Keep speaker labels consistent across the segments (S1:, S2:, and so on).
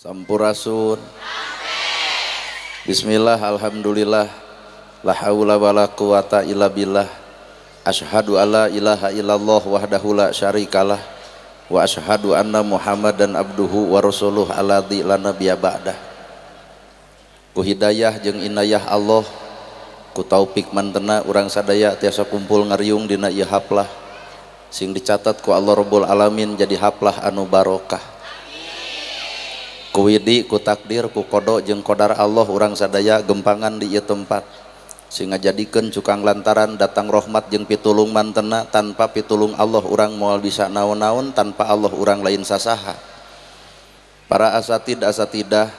S1: Sampurasun. Bismillah, alhamdulillah, la haula wala quwata illa billah. Asyhadu alla ilaha illallah wahdahu la syarikalah wa asyhadu anna Muhammadan abduhu wa rasuluh alladzi la nabiyya ba'dah. Ku hidayah jeung inayah Allah, ku taufik mantena urang sadaya tiasa kumpul ngariung dina ieu haplah sing dicatat ku Allah Rabbul Alamin jadi haplah anu barokah. Ku widi, ku takdir, ku kodo jeung kodar Allah urang sadaya gempangan di ieu tempat sing ngajadikeun cukang lantaran datang rahmat jeung pitulung mantena. Tanpa pitulung Allah urang moal bisa naon-naon, tanpa Allah urang lain sasaha. Para asatid asatidah,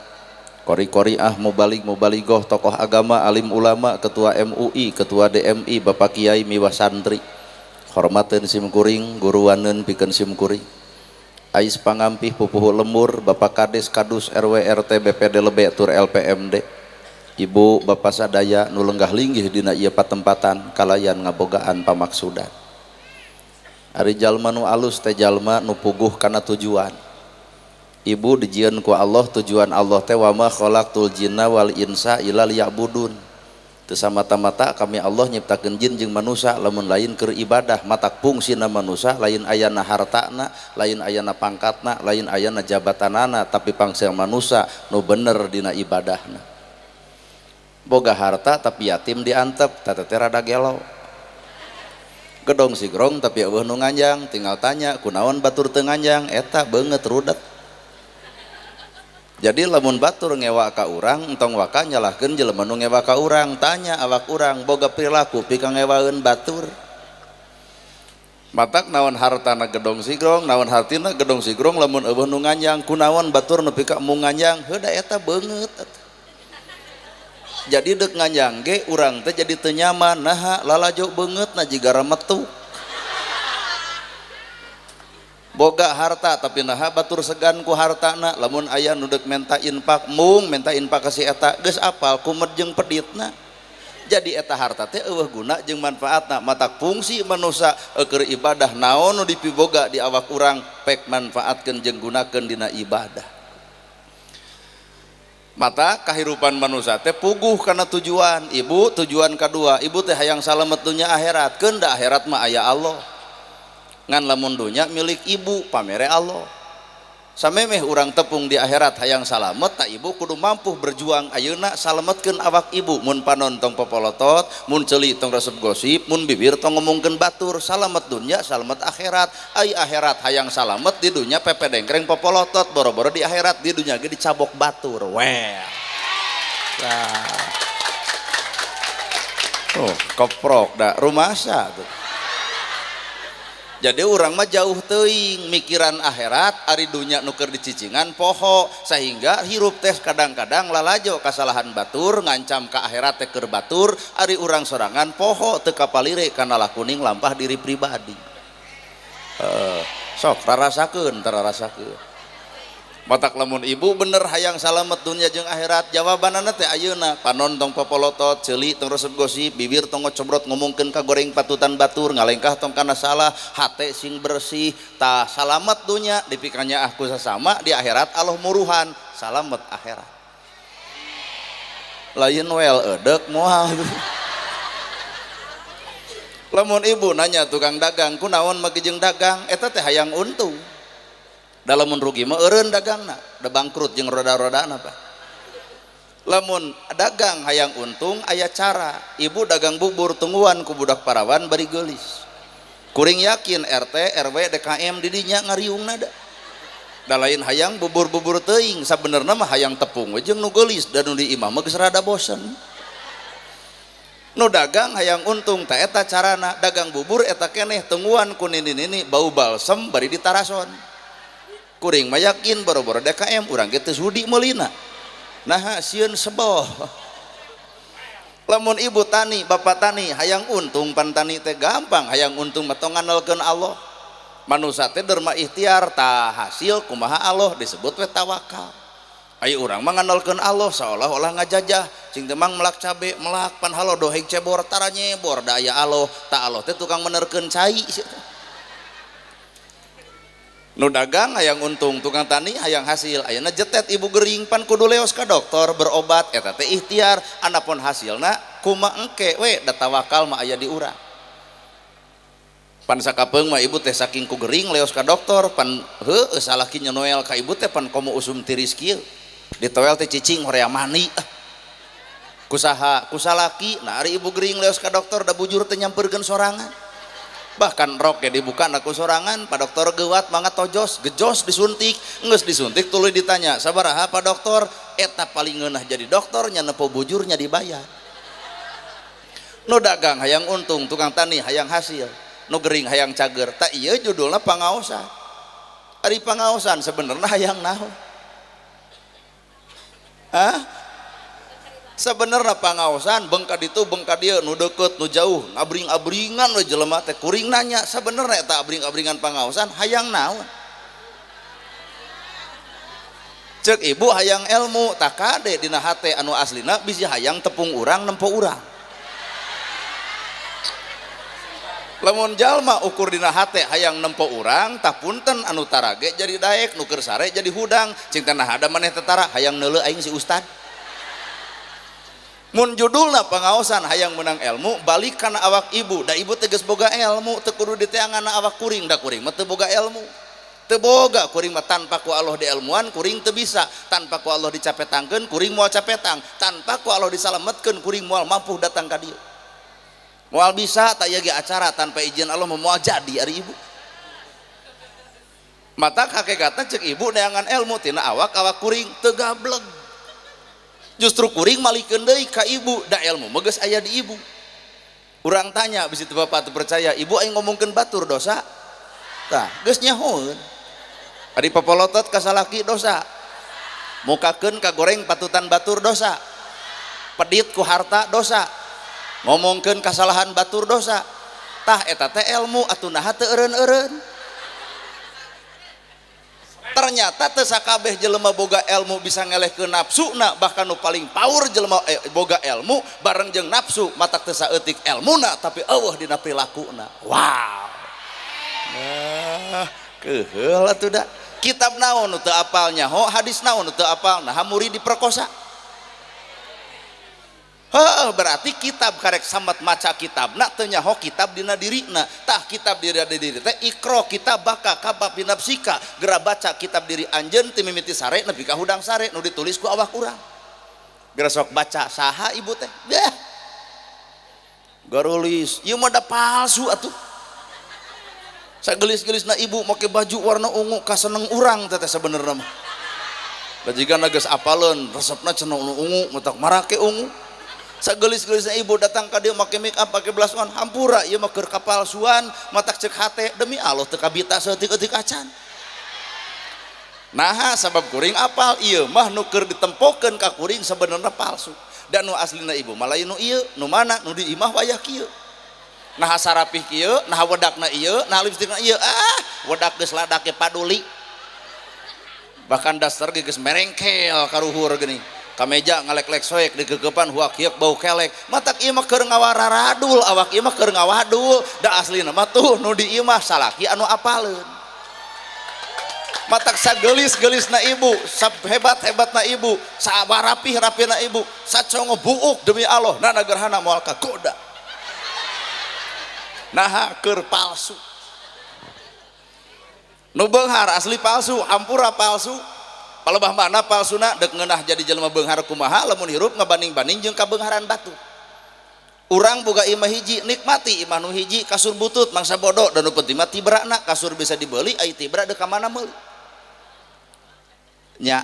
S1: kori-koriah, mubalig mubaligoh, tokoh agama, alim ulama, ketua MUI, ketua DMI, bapak kiai miwah santri, hormateun sim kuring, guruaneun pikeun sim kuring. Ais pangampih pupuhu lembur, bapak kades, kadus, RW, RT, BPD lebe tur LPMD, ibu bapak sadaya nu lenggah linggih dina ieu patempatan kalayan ngabogaan pamaksudan. Ari jalma nu alus teh jalma nu puguh kana tujuan. Ibu dijieun ku Allah, tujuan Allah teh wama khalaqtul jinna wal insa illa liya'budun. Teu samata-mata kami Allah nyiptakeun jin jeung manusia lamun lain keur ibadah. Matak fungsina manusia lain ayana hartana, lain ayana pangkatna, lain ayana jabatanana, tapi pangsa manusia nu bener dina ibadahna. Boga harta tapi yatim diantep, tata teh rada gelo. Gedong sigrong tapi eueuh nu nganjang, tinggal tanya kunaon batur teu nganjang, eta beungeut rudet. Jadi lamun batur ngewa ka urang, entong waka nyalahkeun jelema nu ngewa ka urang, tanya awak urang boga perilaku pika ngewaeun batur. Matak naon hartana gedong sigrong, naon hartina gedong sigrong lamun eueuh nu nganjang, kunaon batur nu pika mung nganjang, heuh da eta beungeut. Jadi deuk nganjang ge urang teh jadi teu nyaman, naha lalajo beungeutna jiga remetuk. Boga harta tapi naha batur segan ku hartana, lamun aya nu deuk menta infak mung menta infak ka si eta geus apal kumed jeung peditna. Jadi eta harta teh eueuh guna jeung manfaatna. Matak fungsi manusia keur ibadah, naon nu dipiboga di awak urang pek manfaatkeun jeung gunakeun dina ibadah. Mata kahirupan manusia teh puguh kana tujuan. Ibu tujuan kadua, ibu teh hayang salamet dunya akhirat, keun da akhirat mah aya Allah. Ngan lamun dunya milik ibu pamere Allah. Samemeh urang tepung di akhirat hayang salamet, tak ibu kudu mampu berjuang ayeuna salametkeun awak ibu. Mun panon tong popolotot, mun ceuli tong resep gosip, mun bibir tong ngomongkeun batur, salamet dunya salamet akhirat. Ai akhirat hayang salamet di dunya pepe dengkreng popolotot, boro-boro di akhirat di dunya ge dicabok batur. Weh. Oh, keprok da rumasa tuh. Jadi urang mah jauh teuing mikiran akhirat, ari dunya nu keur dicicingan poho, sehingga hirup teh kadang-kadang lalajo kasalahan batur ngancam ka akhirat teh keur batur, ari urang sorangan poho teu kapalire kana lakuning lampah diri pribadi. Sok rarasakeun tararasakeun. Matak lamun ibu bener hayang salamet dunya jeung akhirat, jawabanana teh ayeuna panon tong popolotot, ceuli tong resep gosip, bibir tong ngocobrot ngomongkeun ka goreng patutan batur, ngalengkah tong kana salah, hate sing bersih, tah salamet dunya dipikanya aku sasama di akhirat Allah muruhan, salamet akhirat. Lain wel edek moal. Lamun ibu nanya tukang dagang, kunaon mah jeung dagang, eta teh hayang untung. Lamun rugi mah eureun dagangna, da bangkrut jeung roda-rodana Pak. Lamun dagang hayang untung aya cara. Ibu dagang bubur tungguan ku budak parawan bari geulis. Kuring yakin RT, RW, DKM di dinya ngariungna da. Da lain hayang bubur-bubur teuing, sabenerna mah hayang tepung we jeung nu geulis, da nu di imah mah geus rada bosen. Nu dagang hayang untung teh eta carana, dagang bubur eta keneh tungguan ku nini-nini bau balsem bari ditarason. Kuring mah yakin boro-boro DKM urang ge teu sudi meulina. Naha sieun sebel. Lamun ibu tani, bapak tani hayang untung pan tani teh gampang, hayang untung mah tong ngandalkeun Allah. Manusa teh derma ikhtiar tah hasil kumaha Allah disebut we tawakal. Ayo urang mah ngandalkeun Allah seolah-olah ngajajah, cing teh mang melak cabe, melak pan halodo heg cebor tara nyebor da aya Allah, ta Allah teh tukang menerkeun cai. Nu dagang hayang untung, tukang tani hayang hasil. Ayeuna jetet ibu gering pan kudu leos ka dokter berobat, eta teh ikhtiar. Anapun hasilna kumaha engke we da tawakal mah aya di urang. Pan sakapeung mah ibu teh saking ku gering leos ka dokter, pan heueuh salaki nyonoel ka ibu teh pan komo usum tiris kieu. Ditoel teh cicing hoream mani. Kusaha kusalaki, nah ari ibu gering leos ka dokter da bujur teh nyamperkeun sorangan. Bahkan rok ya dibuka aku sorangan, pak dokter gewat banget tojos, gejos disuntik, geus disuntik tuluy ditanya, sabaraha pak dokter? Eta paling ngeunah jadi dokter nya nepo bujurnya dibayar. Nu dagang hayang untung, tukang tani hayang hasil, nu gering hayang cager. Tak ieu judulna pangaosan. Ari pangaosan sebenarnya hayang naon? Hah? Sebenarnya pangaosan bengka ditu bengka dieu, nu deukeut nu jauh, abring-abringan we jelema teh. Kuring nanya sebenarnya eta abring-abringan pangaosan hayang naon? Cek ibu hayang ilmu, tak kade dina hate anu aslina bisi hayang tepung urang nempo urang. Lamun jalma ukur dina hate hayang nempo urang, tah punten anu tarage jadi daek, nu keur sare jadi hudang, cing teh nah ada maneh tetara hayang neuleuh aing si ustad. Mun judulna pangaosan hayang menang ilmu, balik kana awak ibu, da ibu teh geus boga ilmu, teu kudu diteangan awak kuring, da kuring mah teu boga ilmu. Teu boga kuring mah tanpa ku Allah dielmuan kuring teu bisa, tanpa ku Allah dicapetangkeun kuring moal capetang, tanpa ku Allah disalametkeun kuring moal mampu datang ka dieu. Moal bisa tak ieu ge acara tanpa izin Allah moal jadi ari ibu. Mata hakikatna cek ibu neangan ilmu tina awak-awak kuring teu gableg. Justru kuring malikeun deui ka ibu, da ilmu mah geus aya di ibu. Urang tanya bisi teu bapak teu percaya, ibu aing ngomongkeun batur dosa? Tah, geus nyahoeun. Ari papolotot ka salaki dosa. Mukakeun ka goreng patutan batur dosa. Pedit ku harta dosa. Ngomongkeun kasalahan batur dosa. Tah eta teh ilmu atuh naha teu eureun-eureun. Ternyata teu sakabeh jelema boga ilmu bisa ngelehkeun nafsuna, bahkan nu paling power jelema boga ilmu bareng jeung nafsu matak teu saeutik elmuna tapi eueuh dina prilakuna. Wow. Nah, keuheul atuh da. Kitab naon nu teu apal nyaho, hadis naon nu teu apal, naha murid diperkosa. Heuh, berarti kitab karek samet maca kitabna teu nyaho kitab dina dirina. Tah kitab dina diri teh ikro kitab baka kabab binafsika, geura baca kitab diri anjeun ti mimiti sare nepi ka hudang sare nu ditulis ku awak urang. Geura sok baca saha ibu teh? Beh. Garulis, ieu mah da palsu atuh. Sagelis-gelisna ibu make baju warna ungu kaseneng urang teh sabenerna mah. Da jigana geus apaleun resepna cenah ungu matak marake ungu. Sagelis-gelisna ibu datang ka dieu make make up, make blush on, hampura ieu mah keur kapalsuan, matak ceuk hate demi Allah teu kabita saeutik-eutik acan. Naha sabab kuring apal ieu mah nu keur ditempokeun ka kuring sebenarnya palsu. Dan nu aslina ibu mah lain nu ieu, nu mana nu di imah wayah kieu. Naha sarapih kieu, naha wedakna ieu, naha lipstikna ieu, ah wedak geus ladake paduli. Bahkan daster ge geus merengkel karuhur geuning. Kameja ngalek-lek soek dikekepan huak hieuk bau kelek. Matak ieu mah keur ngawararadul, awak ieu mah keur ngawadul, da aslina mah tuh nu di imah salaki anu apaleun. Matak sagelis-gelisna ibu, sahebat-hebatna ibu, sawarapih-rapihna ibu, sacongo buuk demi Allah, nana gerhana moal kagoda. Naha keur palsu. Nu beunghar asli palsu, hampura palsu. Palebah mana palsuna dek ngeunah jadi jelema beunghar kumaha lamun hirup ngabanding-banding jeung kabeungharan batu. Urang boga imah hiji, nikmati imah nu hiji, kasur butut mangsa bodoh dan nu penting mah tibrana, kasur bisa dibeli ai tibra deuk ka mana meuli. Nya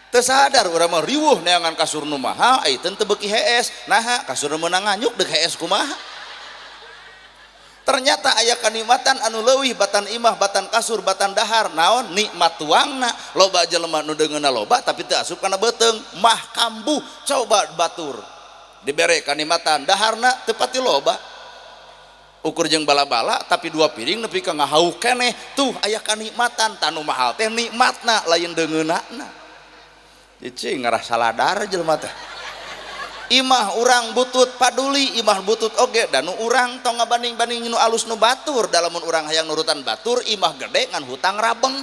S1: teu sadar urang mah riweuh neangan kasur nu mahal ai teu beuki hees, naha kasur nu meunang nganyuk deuk hees kumaha. Ternyata aya kanikmatan anu leuwih batan imah, batan kasur, batan dahar, naon nikmat tuangna. Loba jelema nu deungeunna loba tapi teu asup kana beuteung, mah kambuh coba batur. Dibere kanikmatan daharna teu pati loba. Ukur jeung bala-bala tapi dua piring nepi ka ngahauk keneh, tuh aya kanikmatan tanu mahal teh nikmatna lain deungeunana. Cicing ngarah saladar jelema teh. Imah urang butut paduli, imah butut oge dan nu urang tong ngabanding-banding nu alus nu batur, dalamun urang hayang nurutan batur imah gede ngan hutang rabeng.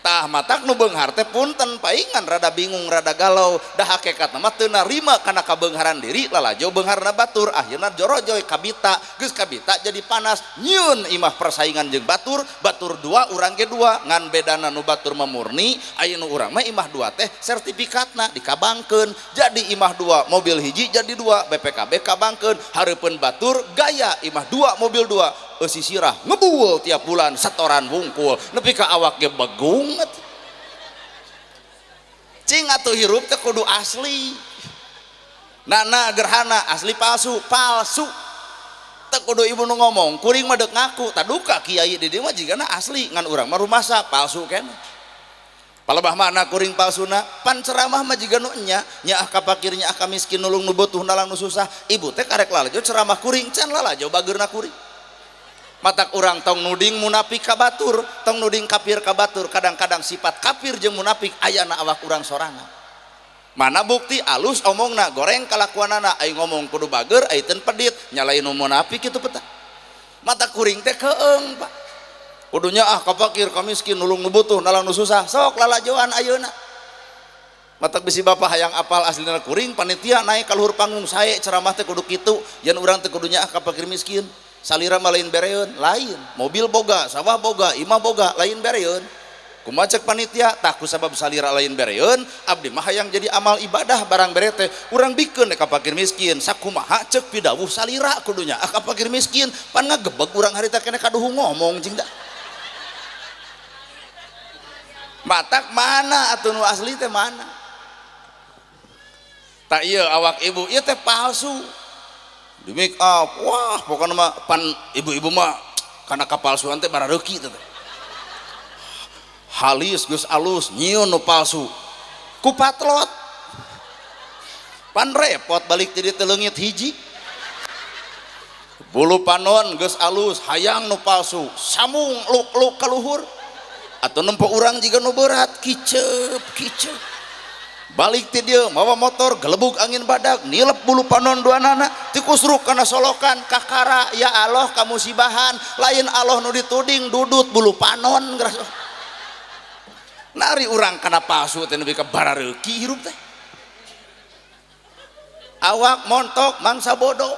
S1: Tah matak nu beunghar teh punten paingan rada bingung rada galau, dah hakikatna mah teu narima kana kabeungharan diri lalajo beungharna batur, akhirna jorojoy kabita, geus kabita jadi panas, nyieun imah persaingan jeung batur, batur dua urang ge dua, ngan bedana nu batur mah murni, aya nu urang mah imah dua teh sertifikatna dikabangkeun, jadi imah dua mobil hiji jadi dua, BPKB kabangkeun, hareupeun batur gaya imah dua mobil dua, eusi sirah ngebul tiap bulan setoran wungkul nepi ka awak ge begung. Cing atuh hirup teh kudu asli. Nana gerhana asli palsu, palsu. Teu kudu ibu nu ngomong, kuring mah deuk ngaku, taduka kiai di dieu mah jigana asli, ngan urang mah rumasa palsu keneh. Palebah mana kuring palsuna, pan ceramah mah jiga nu enya, nyaah ka fakir nyaah ka miskin nulung nu butuh nalang nu susah. Ibu teh karek lalajo ceramah kuring, can lalajo bageurna kuring. Matak urang tong nuding munafik ka batur, tong nuding kafir ka batur, kadang-kadang sifat kafir jeung munafik ayana awak urang sorangan. Mana bukti alus omongna, goreng kalakuanana, ai ngomong kudu bager, ai teu pedit, nyalain nu munafik kitu peta. Mata kuring teh keeng, Pak. Kudunya ah ka fakir, ka miskin, nulung nu butuh, nalang nu susah, sok lalajoan ayeuna. Matak bisi bapak hayang apal aslina kuring, panitia naik ka luhur panggung sae ceramah teh kudu kitu, yen urang teh kudunya ah ka fakir miskin. Salira mah lain bereun, lain. Mobil boga, sawah boga, imah boga, lain bereun. Kumaha cek panitia, tah ku sabab salira lain bereun, abdi mah hayang jadi amal ibadah barang bere teh, urang bikeun ka fakir miskin. Sakumaha cek pidawuh salira kudunya ah ka fakir miskin, pan ngagebeg urang harita keneh kaduhu ngomong cing dah. Matak mana atuh nu asli teh mana? Tak ieu awak ibu, ieu teh palsu. Di make up, wah pokoknya mah pan ibu-ibu mah karena kapalsuan teh barareuki teh. Halis geus alus nyieun nu palsu. Ku patlot. Pan repot balik ti dieu teh leungit hiji. Bulu panon geus alus hayang nu palsu, samung luk-luk ka luhur. Atuh nempo urang jiga nu berat, kiceup kiceup. Balik ti dieu mawa motor gelebug angin badak nilep bulu panon duanana tikusruk kana solokan kakara ya Allah kamusibahan lain Allah nu dituding dudut bulu panon geus nari urang kana palsu teh nepi ka barareuki hirup teh awak montok mangsa bodoh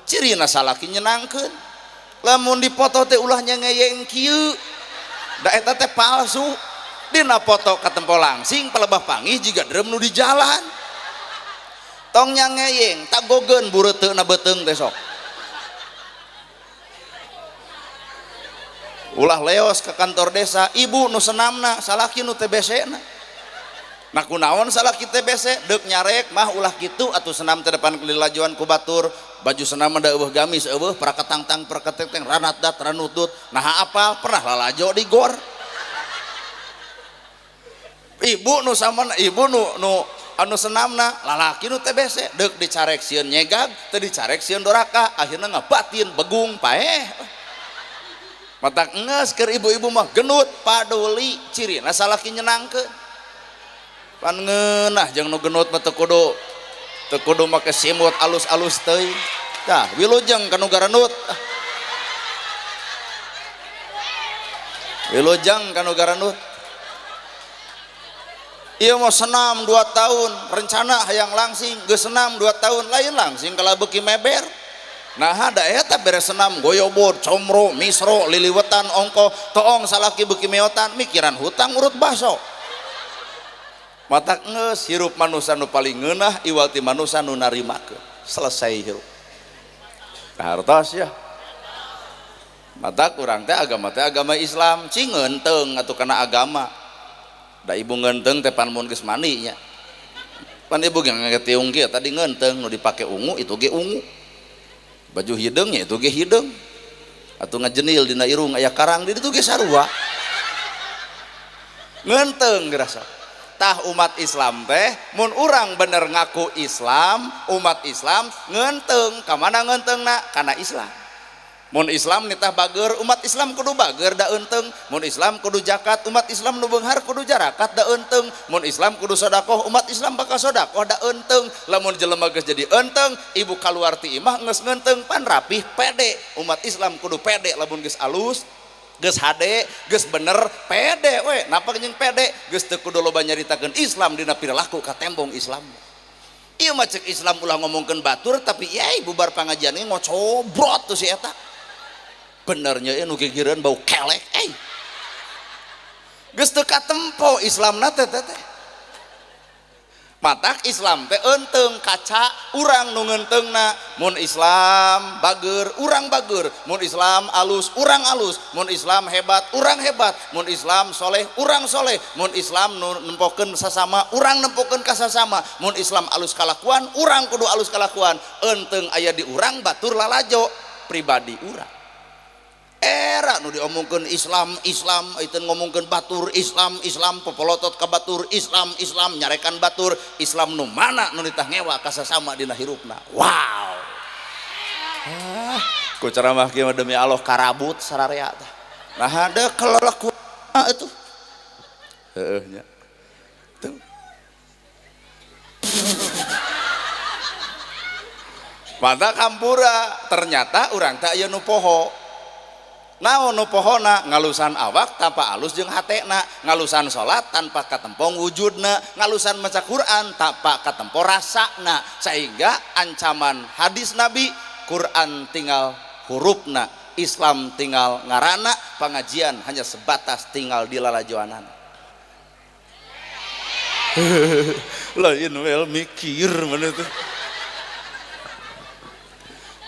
S1: cirina salaki nyenangkeun lamun dipoto teh ulah nyengeyeng kieu da eta teh palsu. Dina foto katempo langsing palebah pangih jiga drum nu di jalan tong nyangeyeng tagogeun bureuteuna beuteung teh sok ulah leos ke kantor desa ibu nu senamna salaki nu TBC na nah kunaon salaki TBC deuk nyarek mah ulah kitu atuh senam teh depan kelilajuan ku batur baju senam da eueuh gamis eueuh paraketangtang paraketengteng ranatdat ranutut nah apal pernah lalajo di gor. Ibu nu sama ibu nu nu anu senamna lalaki nu TBC deuk dicarek sieun nyegag teu dicarek sieun doraka akhirna ngabatin begung paeh. Matak geus keur ibu-ibu mah genut paduli cirina salaki nyenangkeun. Pan ngeunah jeung nu genut mah teu kudu make simut alus-alus teuing. Tah wilujeng ka nu garanut. Wilujeng ka nu garanut. Ieu mau senam 2 tahun, rencana hayang langsing, geus senam 2 tahun, lain langsing kalau beuki meber. Nah da eta beres senam goyobod, comro, misro, liliwetan, ongko, toong salaki beuki meotan, mikiran hutang urut baso. Matak geus hirup manusa nu paling ngeunah iwal ti manusa nu narimakeun. Selesai hirup. Hartos ya. Matak urang teh agama Islam, cing ngeunteung atuh kana agama. Da ibu ngeunteung teh pan mun geus mandi nya. Pan ibu ge ngatiung kieu tadi ngeunteung nu dipake ungu itu ge ungu. Baju hideung nya itu ge hideung. Atuh ngajenil dina irung aya karang di ditu ge sarua. Ngeunteung gerasa. Tah umat Islam teh mun urang bener ngaku Islam, umat Islam ngeunteung ka mana ngeunteungna? Kana Islam. Mun Islam nitah bager, umat Islam kudu bager da eunteng. Mun Islam kudu zakat, umat Islam nu beunghar kudu jarakat da eunteng. Mun Islam kudu sodakoh, umat Islam bakal sodakoh da eunteng. Lamun jelema geus jadi eunteng, ibu kaluar ti imah geus ngeunteung pan rapih pede. Umat Islam kudu pede lamun geus alus, geus hade, geus bener, pede we. Napa jeung pede? Geus teu kudu loba nyaritakeun Islam dina pirilaku katembong Islam. Ieu mah ceuk Islam ulah ngomongkeun batur tapi yai bubar pangajian ge ngocobrot tuh si eta. Benernya ya nu gigireun bau kelek eh geus teu katempo Islamna teh teh matak Islam teh eunteng kaca urang nu ngeunteungna. Mun Islam bager urang bager, mun Islam alus urang alus, mun Islam hebat urang hebat, mun Islam soleh urang soleh, mun Islam nu nempokeun sasama urang nempokeun ka sasama, mun Islam alus kalakuan urang kudu alus kalakuan. Eunteng aya di urang batur lalajo pribadi urang. Era nu diomongkeun Islam Islam itu ngomongkeun batur Islam Islam popolotot ka batur Islam Islam nyarekan batur Islam nu mana nu nitah ngewa ka sasama dina hirupna. Wow, ku ceramah kieu mah demi Allah karabut sararea tah. Nah ada kelelakuan itu heueuh nya tuh. Mata kampura ternyata urang teh aya nu poho. Naon nu pohona? Ngalusan awak tanpa alus jeung hatena, ngalusan salat tanpa katempong wujudna, ngalusan maca Quran tanpa katempo rasana, sehingga ancaman hadis Nabi Quran tinggal hurufna, Islam tinggal ngarana, pengajian hanya sebatas tinggal di lalajoanana. Lain wel mikir mana tuh.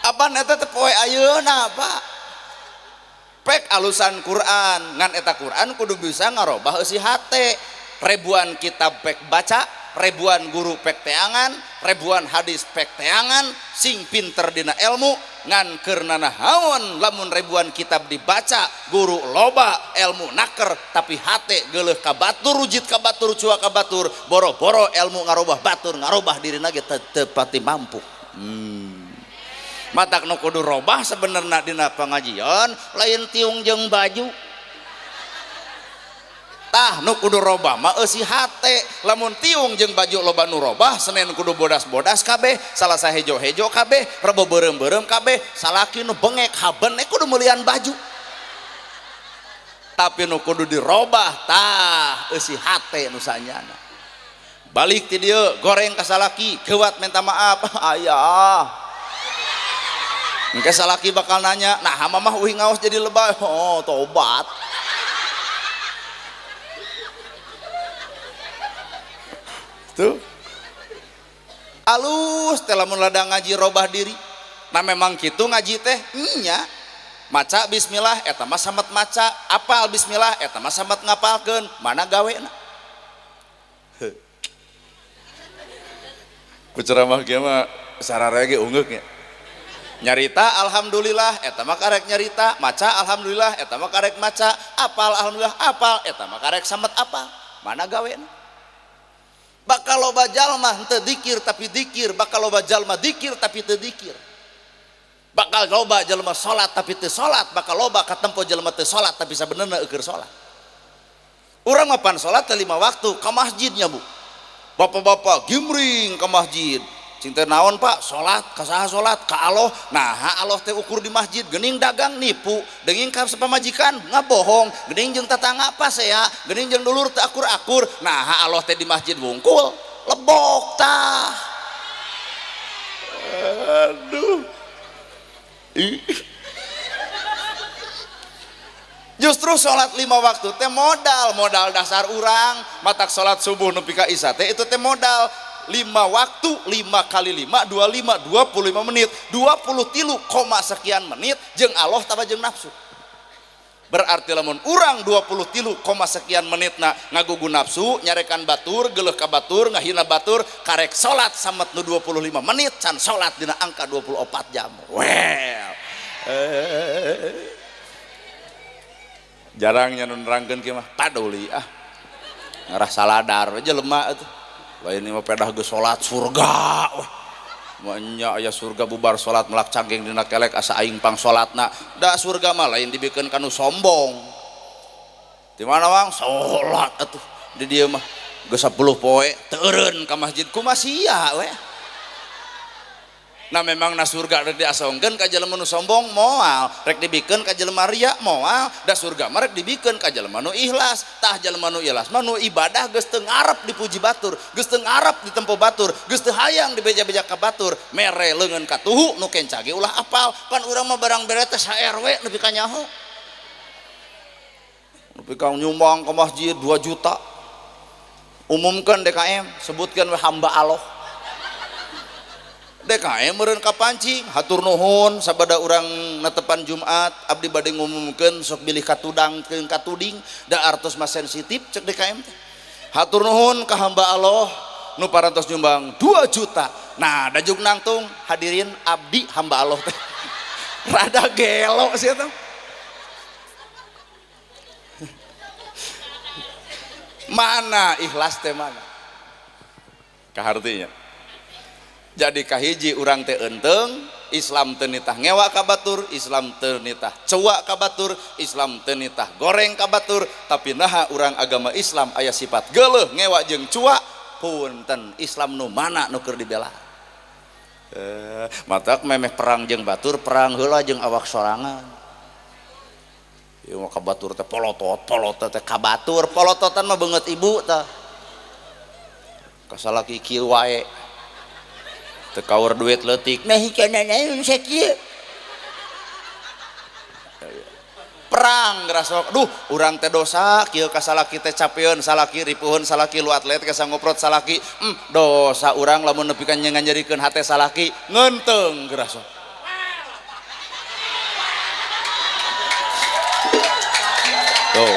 S1: Apaan eta teh poe ayeuna, Pak? Pek alusan Quran ngan eta Quran kudu bisa ngarobah eusi hate. Ribuan kitab pek baca, ribuan guru pek teangan, ribuan hadis pek teangan, sing pinter dina ilmu ngan keur nanahaon lamun ribuan kitab dibaca, guru loba, ilmu naker tapi hate geuleuh ka batur, rujit ka batur, cua ka batur, boro-boro ilmu ngarobah batur, ngarobah dirina ge teu pati mampu. Matak nu kudu robah sebenarnya dina pengajian lain tiung jeung baju. Tah nu kudu robah mah eusi hate. Lamun tiung jeung baju loba nu robah, Senin kudu bodas-bodas kabeh, Salasa hejo-hejo kabeh, Rebo beureum-beureum kabeh, salaki nu bengek haben kudu meulian baju. Tapi nu kudu dirobah tah eusi hate nu sanyana. Balik ti dieu goreng ka salaki, geuwat minta maaf. Ayah. Engke salaki bakal nanya, nah mamah uih ngaos jadi lebay. Oh, tobat. Tuh. Alus teh lamun ladang ngaji robah diri. Nah memang kitu ngaji teh nya. Maca bismillah eta mah samet maca, apal bismillah eta mah samet ngapalkeun, mana gawena. Ku ceramah kieu mah sararea ge ungeuk nya. Nyarita alhamdulillah eta mah karek nyarita, maca alhamdulillah eta mah karek maca, apal alhamdulillah apal eta mah karek samet apal, mana gawena. Bakal loba jalma henteu dikir tapi dikir, bakal loba jalma dikir tapi teu dikir, bakal loba jalma salat tapi teu salat, bakal loba katempo jalma teu salat tapi sabenerna eueur salat. Urang mah pan salat teh 5 waktu ka masjidnya Bu. Bapak-bapak gimring ka masjid. Cinta naon Pak? Salat, ka saha salat? Ka Allah. Nah, Allah teh ukur di masjid, geuning dagang nipu, geuning ka pamajikan ngabohong, geuning jeung tatangga pasea, geuning jeung dulur teu akur-akur. Nah, Allah teh di masjid wungkul, lebok tah. Aduh. Justru salat 5 waktu teh modal, modal dasar urang, matak salat subuh nepi ka isya teh itu teh modal. 5 waktu, 5 kali 5, 25, 25 menit, 23 koma sekian menit jeung Allah tambah jeung nafsu. Berarti lamun urang 23 koma sekian menitna ngagugu nafsu, nyarekan batur, geuleuh ka batur, ngahina batur, karek salat samet nu 25 menit can salat dina angka 24 jam. Well. Jarangnya nu nerangkeun kieu mah paduli ah. Ngarah saladar we jelema atuh. Lain mah pedah geus salat surga. Wah. Nya aya surga bubar salat melak cangking dina kelek asa aing pang salatna. Da surga mah lain dibikeun ka nu sombong. Di mana wang salat atuh di dieu mah geus 10 poe teu eureun ka masjid kumaha sia we. Nah memang na surga rek diasongkeun ka jelema nu sombong moal, rek dibikeun ka jelema ria moal, da surga mah rek dibikeun ka jelema nu ikhlas. Tah jelema nu ikhlas mah nu ibadah geus teu ngarep dipuji batur, geus teu ngarep ditempo batur, geus teu hayang dibeja-beja ka batur, mere leungeun katuhu nu kenca ge ulah apal. Pan urang mah barang bere teh sa RW nepi ka nyaho. Nepi ka nyumbang ka masjid 2 juta. Umumkan DKM, sebutkan we hamba Allah. DKM meureun kapancing, hatur nuhun sabada urang netepan Jumat, abdi bade ngumumkeun sok bilih katudang keun katuding, da artos mah sensitif cek DKM teh. Hatur nuhun ka hamba Allah nu parantos nyumbang 2 juta. Nah, dajuk nangtung hadirin abdi hamba Allah teh. Rada gelo sih eta. Mana ikhlas teh mana? Kahartinya. Jadi kahiji urang teh enteng, Islam teu nitah ngewa ka batur, Islam teu nitah ceuak ka batur, Islam teu nitah goreng ka batur, tapi naha urang agama Islam aya sifat geuleuh ngewa jeung cuak, punten Islam nu mana nu keur dibela. Matak memeh perang jeung batur, perang heula jeung awak sorangan. Ieu mah ka batur teh polotot, polotot teh ka batur, polototan mah beungeut ibu tah. Kasalaki kieu wae. Teu kaur duit leutik meh cenah sakieu perang ngrasok duh urang teh dosa kieu ka salaki teh capeun salaki ripuheun salaki lu atlet ka sangoprot salaki dosa urang lamun nepi ka nganjarikeun hate salaki ngeunteung ngrasok tuh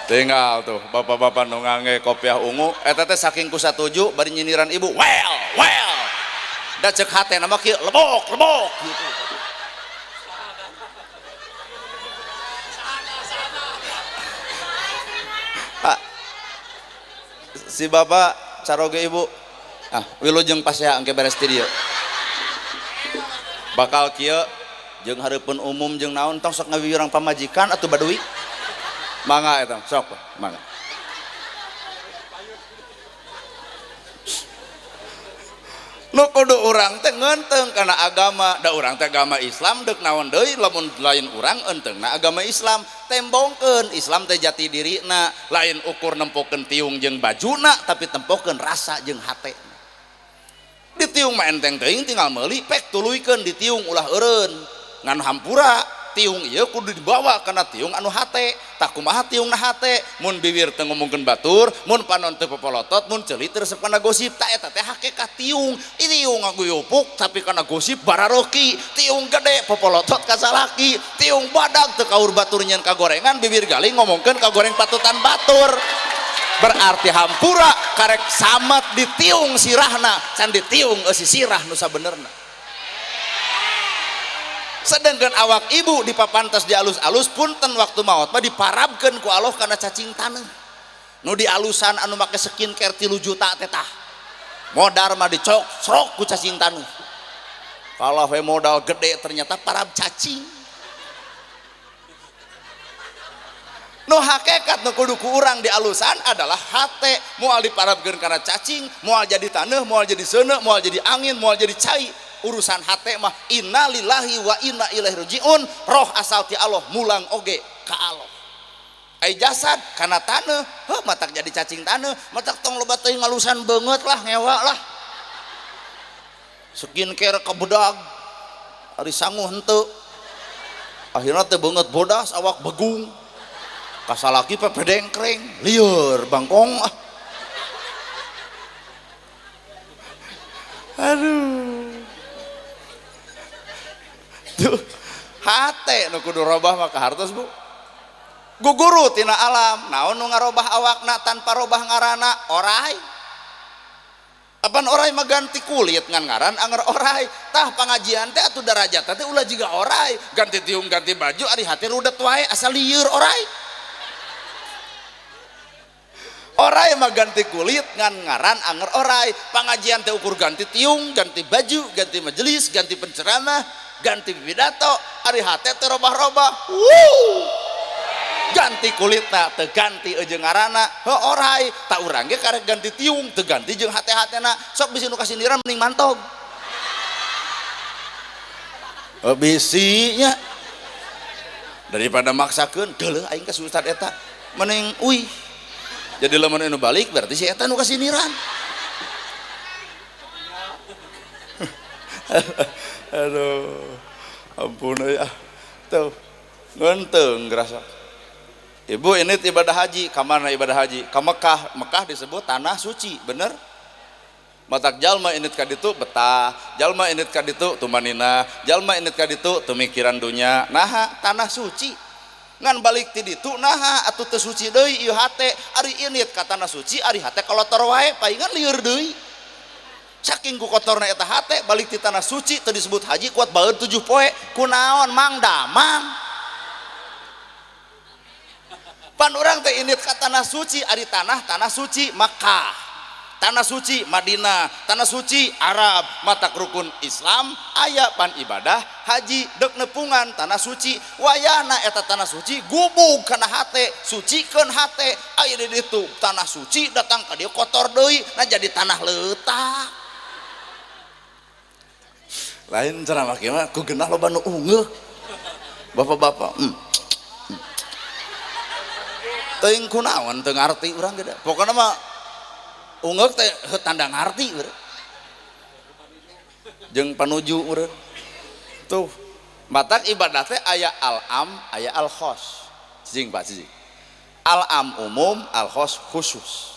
S1: tinggal tuh bapak-bapak nu ngangge kopiah ungu eta teh saking ku satuju bari nyindiran ibu well well da cek hate nama kieu lebok lebok gitu. Pak si bapak caroge ibu ah wilujeng pasea engke beres ti dieu bakal kieu jeung hareupeun umum jeung naon tong sok ngawiwirang pamajikan atuh baduy mangga eta sok mangga. Nu kudu urang teh ngeunteung kana agama, da urang teh agama Islam deuk naon deui lamun lain urang enteungna agama Islam, tembongkeun Islam teh jati dirina, lain ukur nempokeun tiung jeung bajuna tapi tempokeun rasa jeung hatena. Ditiung mah enteng teuing tinggal meuli pek tuluykeun ditiung ulah eureun, ngan hampura tiung ieu kudu dibawa kana tiung anu hate. Tah kumaha tiungna hate? Mun bibir teu ngomongkeun batur, mun panon teu popolotot, mun ceuli teu resep kana gosip, tah eta teh hakikat tiung. Tiung ngaguyupuk tapi kana gosip bararoki, tiung gede popolotot ka salaki, tiung badag teu kaur batur nyeun kagorengan, bibir galing ngomongkeun kagoreng patutan batur. Berarti hampura karek samet ditiung sirahna, can ditiung eusi sirah nu sabenerna. Sedangkan awak ibu dipapantas di alus-alus punten waktu maot mah diparabkeun ku Allah kana cacing taneuh. Nu dialusan anu make skincare 3 juta teh tah. Modar mah dicok srok ku cacing taneuh. Kalah we modal gede ternyata parab cacing. Nu hakikat nu kudu ku urang dialusan adalah hate, moal diparabkeun kana cacing, moal jadi taneuh, moal jadi seuneu, moal jadi angin, moal jadi cai. Urusan hate mah innalillahi wa inna ilaihi rajiun, roh asal ti Allah mulang oge ka Allah. Ai jasad kana taneuh, heuh matak jadi cacing taneuh, matak tong loba teuing ngalusan beungeut lah ngewa lah. Skincare kabedag, ari sangu henteu. Akhirna teh beungeut bodas awak begung. Kasalaki pepedengkreng, lieur bangkong ah. Aduh. Tuh, hate nu kudu robah mah kahartos bu. Guguru tina alam, naon nu ngarobah awakna tanpa robah ngarana orai. Apan orai mah ganti kulit ngan ngaran anger orai. Tah pangajian teh atuh darajat teh ulah jiga orai, ganti tiung ganti baju ari hate rudet wae asal lieur orai. Orai mah ganti kulit ngan ngaran anger orai. Pangajian teh ukur ganti tiung, ganti baju, ganti majelis, ganti penceramah, ganti pidato, ari hate teh robah-robah. Wuh. Ganti kulitna teu ganti jeung ngaranna. Heuh orai, tak urang ge karek ganti tiung, teu ganti jeung hate-hatena. Sok bisi nu kasindiran mending mantog. Oh, bisinya daripada maksakeun geuleuh aing ka si ustad eta mending uih. Jadi lamun anu balik berarti si eta nu kasindiran. Aduh, ampun ya. Tuh, ngeunteung gerasa. Ibu ini ibadah haji, ka mana ibadah haji? Ka Mekah. Mekah disebut tanah suci, bener? Matak jalma init ka ditu betah, jalma init ka ditu tumanina, jalma init ka ditu tumikiran dunya. Naha tanah suci. Ngan balik ti ditu naha atuh teu suci deui ieu hate, ari init ka tanah suci ari hate kolotor wae paingan lieur deui. Saking ku kotorna eta hate balik ti tanah suci teu disebut haji kuat baeud 7 poe kunaon mang damang. Pan urang teh init ka tanah suci ari tanah suci Makkah, tanah suci Madinah, tanah suci Arab, matak rukun Islam aya pan ibadah haji dek nepungan tanah suci wayahna eta tanah suci gubug kana hate sucikeun hate aya di ditu tanah suci datang ka dieu kotor deui nah jadi tanah leutak. Lain ceramah kieu mah ku genah loba nu ungeuk bapak-bapak teuing kunaon teu ngarti urang ge pokona mah ungeuk teh tanda ngarti urang jeung panuju urang tuh matak ibadah teh aya al-am aya al-khos cicing Pak cicing al-am umum al-khos khusus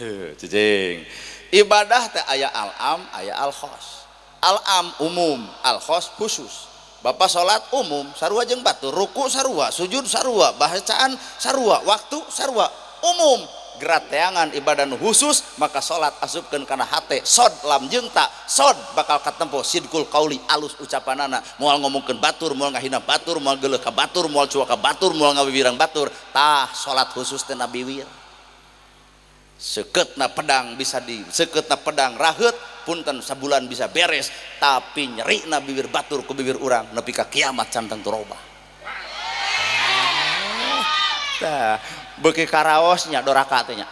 S1: heuh cicing ibadah teh aya al-am aya al-khos al-am umum al-khos khusus. Bapak salat umum sarua jeung batur, ruku sarua, sujud sarua, bacaan sarua, waktu sarua, umum. Gerateangan ibadah nu khusus maka salat asupkeun kana hate sod lam jeung ta sod bakal katempo sidqul qauli alus ucapanana moal ngomongkeun batur moal ngahina batur moal geuleuh ka batur moal cuak ka batur moal ngawiwirang batur tah salat khusus teh nabiwir sekeutna pedang bisa di sekeutna pedang raheut punten sabulan bisa beres tapi nyerina bibir batur ku bibir urang nepi ka kiamat can tangtu robah. Tah beuki karaosnya doraka teh nya.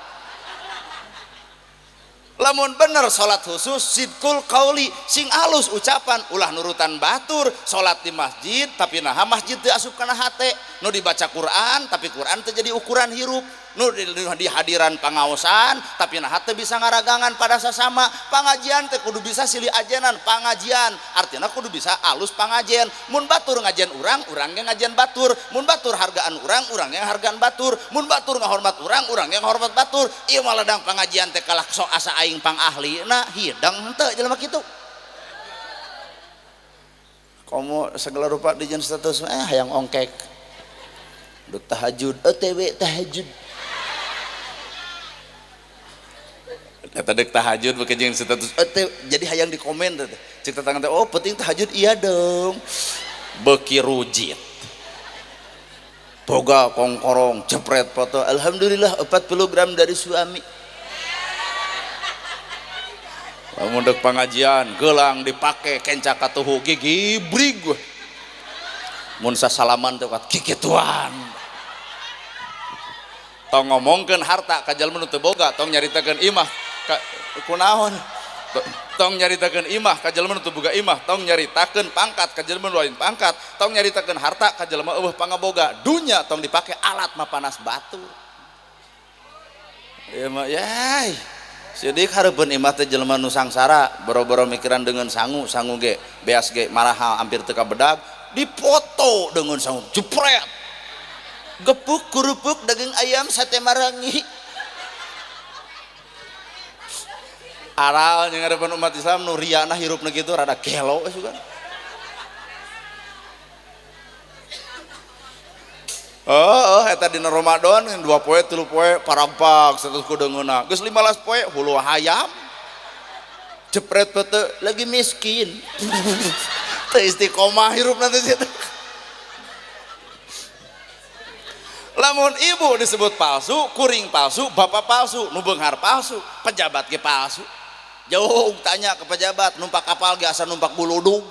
S1: Lamun bener salat khusus sidqul qauli sing alus ucapan ulah nurutan batur salat di masjid tapi naha masjid teu asup kana hate nu dibaca Quran tapi Quran teu jadi ukuran hirup nu di hadiran pangaosan tapi naha teu bisa ngaragangan pada sasama pangajian teh kudu bisa silih ajenan pangajian artinya kudu bisa alus pangajian mun batur ngajian urang urang ge ngajian batur mun batur hargaan urang urang ge hargaan batur mun batur ngahormat urang urang ge ngahormat batur ieu mah ladang pangajian teh kalah sok asa aing pang ahli nah hidang henteu jelema kitu komo segala rupa di jeung status hayang ongkek dek tahajud OTW tahajud eta dek tahajud beuki jeung status OTW jadi hayang di komen teh cek tetangga teh oh penting tahajud iya dong beuki rujit boga kongkorong jepret foto alhamdulillah 40 gram dari suami. Lamun dek pangajian gelang dipake kenca katuhu gigi brig gue mun sasalaman teh kuat kikituan tong ngomongkeun harta ka jalma nu teu boga tong nyaritakeun imah ka kunaon tong nyaritakeun imah ka jalma nu teu boga imah tong nyaritakeun pangkat ka jalma nu lain pangkat tong nyaritakeun harta ka jalma eueuh pangaboga dunya tong dipake alat mapanas batu ieu mah yai sidik hareupeun imah teh jelema nu sangsara boro-boro mikiran dengan sangu sangu ge beas ge marahal hampir teu kabedag dipoto dengan sangu jepret gepuk kerupuk daging ayam sate marangi aral jeung hareupeun umat Islam nu riana hirupna kitu rada gelo we sugan. Oh, eta dina Ramadan 2 poe 3 poe parampak status kudengeuna. Geus 15 poe hulu hayam. Jepret pete lagi miskin. Teu istiqomah hirupna teh situ. Lamun ibu disebut palsu, kuring palsu, bapak palsu, nu beunghar palsu, pejabat ge palsu. Jauh tanya ke pejabat, numpak kapal ge asa numpak buludug.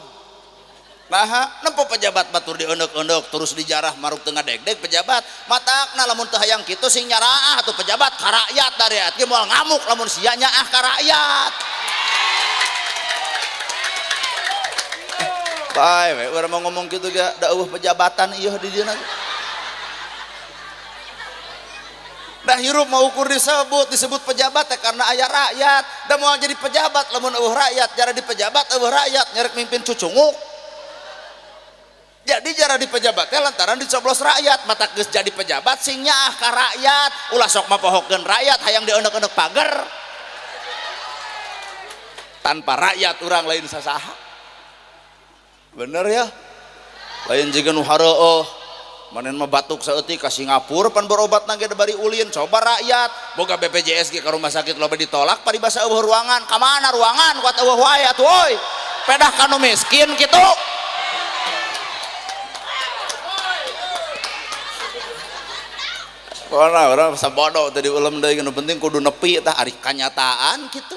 S1: Nah, nempo pejabat batur dieundek-eundek terus dijarah maruk teu ngadegdeg pejabat. Matakna lamun teu hayang kitu sing nyaraah atuh pejabat ka rakyat da rakyat ge moal ngamuk lamun sia nyaah ka rakyat. Bae we urang mau ngomong kitu ge da eueuh pejabatan ieu di dieu. Dah hirup mau ukur disebut pejabat teh karena aya rakyat. Da moal jadi pejabat lamun eueuh rakyat, jara di pejabat eueuh rakyat nyerek mimpin cucunguk. Jadi jara di pejabat teh lantaran dicoblos rakyat, mata geus jadi pejabat sing nyaah ka rakyat, ulah sok mapohokeun rakyat hayang dieundek-eundek pager. Tanpa rakyat urang lain sasaha. Bener ya? Lain jiga nu hareueuh. Manen mah batuk saeutik ka Singapura pan berobat ge bari ulin, coba rakyat boga BPJS ge ka rumah sakit loba ditolak paribasa eueuh ruangan. Ka mana ruangan kuat eueuh wae atuh euy. Pedah ka nu miskin kitu. Orang orang sabodo tadi ulem deui nu penting kudu nepi tah ari kanyataan kitu.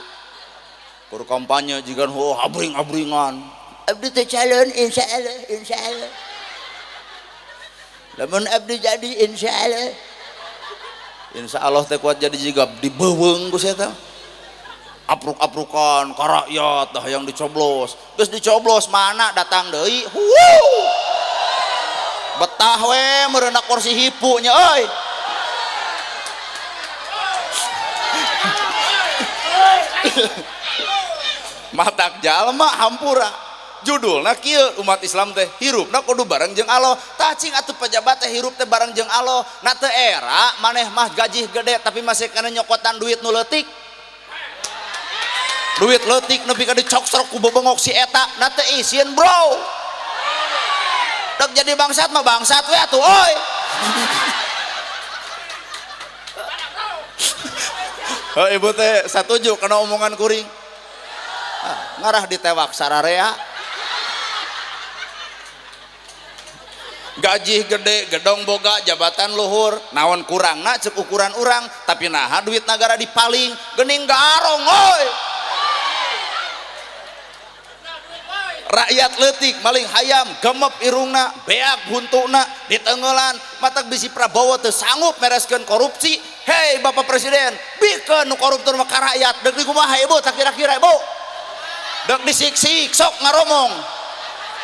S1: Kur kampanye jiga oh abring-abringan. Abdi teh calon insyaallah insyaallah. Lamun abdi jadi insyaallah. Insyaallah teh kuat jadi jiga dibeuweung ku sia teh. Apruk-aprukan ka rakyat dah yang dicoblos. Geus dicoblos mana datang deui? Huuu. Betah we meureunna kursi hipu nya euy. Matak jalma hampura judulna kieu umat Islam teh hirupna kudu bareng jeung Allah. Tah cing atuh pejabat teh hirup teh bareng jeung Allah. Na teu era maneh mah gaji gede tapi masih kana nyokotan duit nu leutik. Duit leutik nepi ka dicoksrok ku bebengok si eta, na teu isin bro. Dek jadi bangsat mah bangsat we atuh euy. Oh, ibu teh satuju kana omongan kuring. Ah, ngarah ditewak sararea. Gaji gede, gedong boga, jabatan luhur, naon kurangna cek ukuran urang, tapi naha duit nagara dipaling, geuning garong euy. Rakyat leutik maling hayam, gemep irungna, beak huntuna, ditenggelan, matak bisi Prabowo teu sanggup mereskeun korupsi. Hei Bapak Presiden, bikeun nu koruptor mah ka rakyat, deuk di kumaha ibu tak kira-kira ibu. Deuk disiksik sok ngaromong.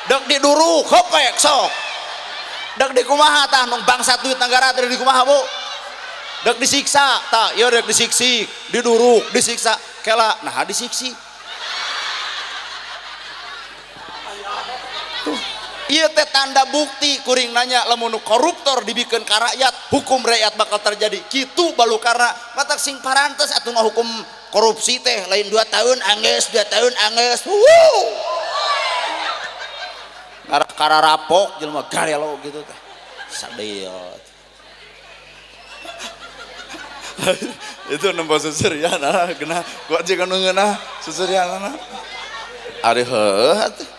S1: Deuk diduruk hopek sok. Deuk di kumaha tah nu bangsat duit negara teh di kumaha bu? Deuk disiksa tah, ieu deuk disiksik, diduruk, disiksa, kela naha disiksik. Ieu teh tanda bukti kuring nanya lamun nu koruptor dibikeun ka rakyat, hukum rakyat bakal terjadi. Kitu balukarna matak sing parantes atuh ngahukum korupsi teh lain 2 tahun anggeus, 2 tahun anggeus. Wuh. Ngarah kararapok jelema garelo gitu teh. Sadil. Itu nempo susurian ah geunah kuat jeung nu ngeunah susurianana. Ari heueuh atuh.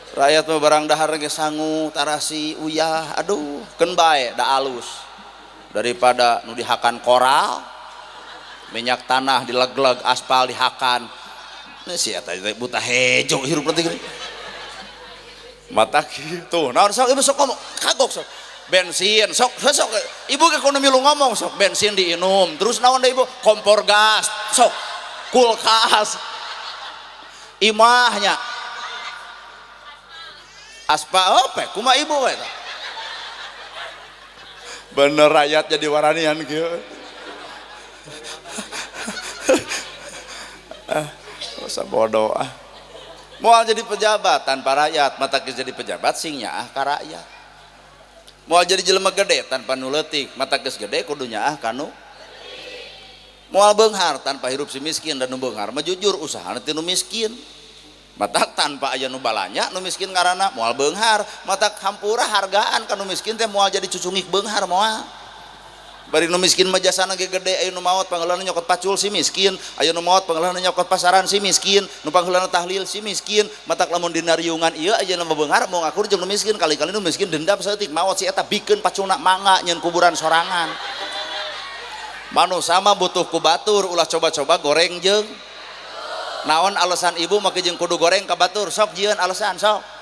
S1: Rakyat mah barang dahar ge sangu, tarasi, uyah, aduh, keun bae da alus. Daripada nu dihakan koral, minyak tanah dilegleg, aspal dihakan. Nah, si eta teh buta hejo hirup teh geuning. Mata kitu. Naon sok ibu sok ngomong, kagok sok. Bensin sok sok ibu ge kudu milu ngomong sok bensin diinum. Terus naon deui ibu? Kompor gas, sok kulkas. Imahnya aspa ope kuma ibu eta. Bener rakyat jadi waranian kieu. Ah, usah bodoh ah. Moal jadi pejabat tanpa rakyat, mata geus jadi pejabat sing nyaah ka rakyat. Moal jadi jelema gede tanpa nu leutik, mata geus gede kudu nyaah ka nu. Moal beunghar tanpa hirup si miskin dan nu beunghar mah jujur usahana ti nu miskin. Matak tanpa aya nu balanya nu miskin ngaranna moal beunghar, matak hampura hargaan ka nu miskin teh moal jadi cucungik beunghar moal. Bari nu miskin mah jasana ge gede, aya nu maot pangheulana nyokot pacul si miskin, aya nu maot pangheulana nyokot pasaran si miskin, nu pangheulana tahlil si miskin, matak lamun dina riungan ieu aja nu beunghar mau ngakur jeung nu miskin, kali-kali nu miskin dendam saeutik maot si eta bikeun paculna mangga nyeun kuburan sorangan. Manusa mah butuh ku batur, ulah coba-coba goreng jeung naon alasan ibu make jeung kudu goreng ka batur, sok jieun alasan sok.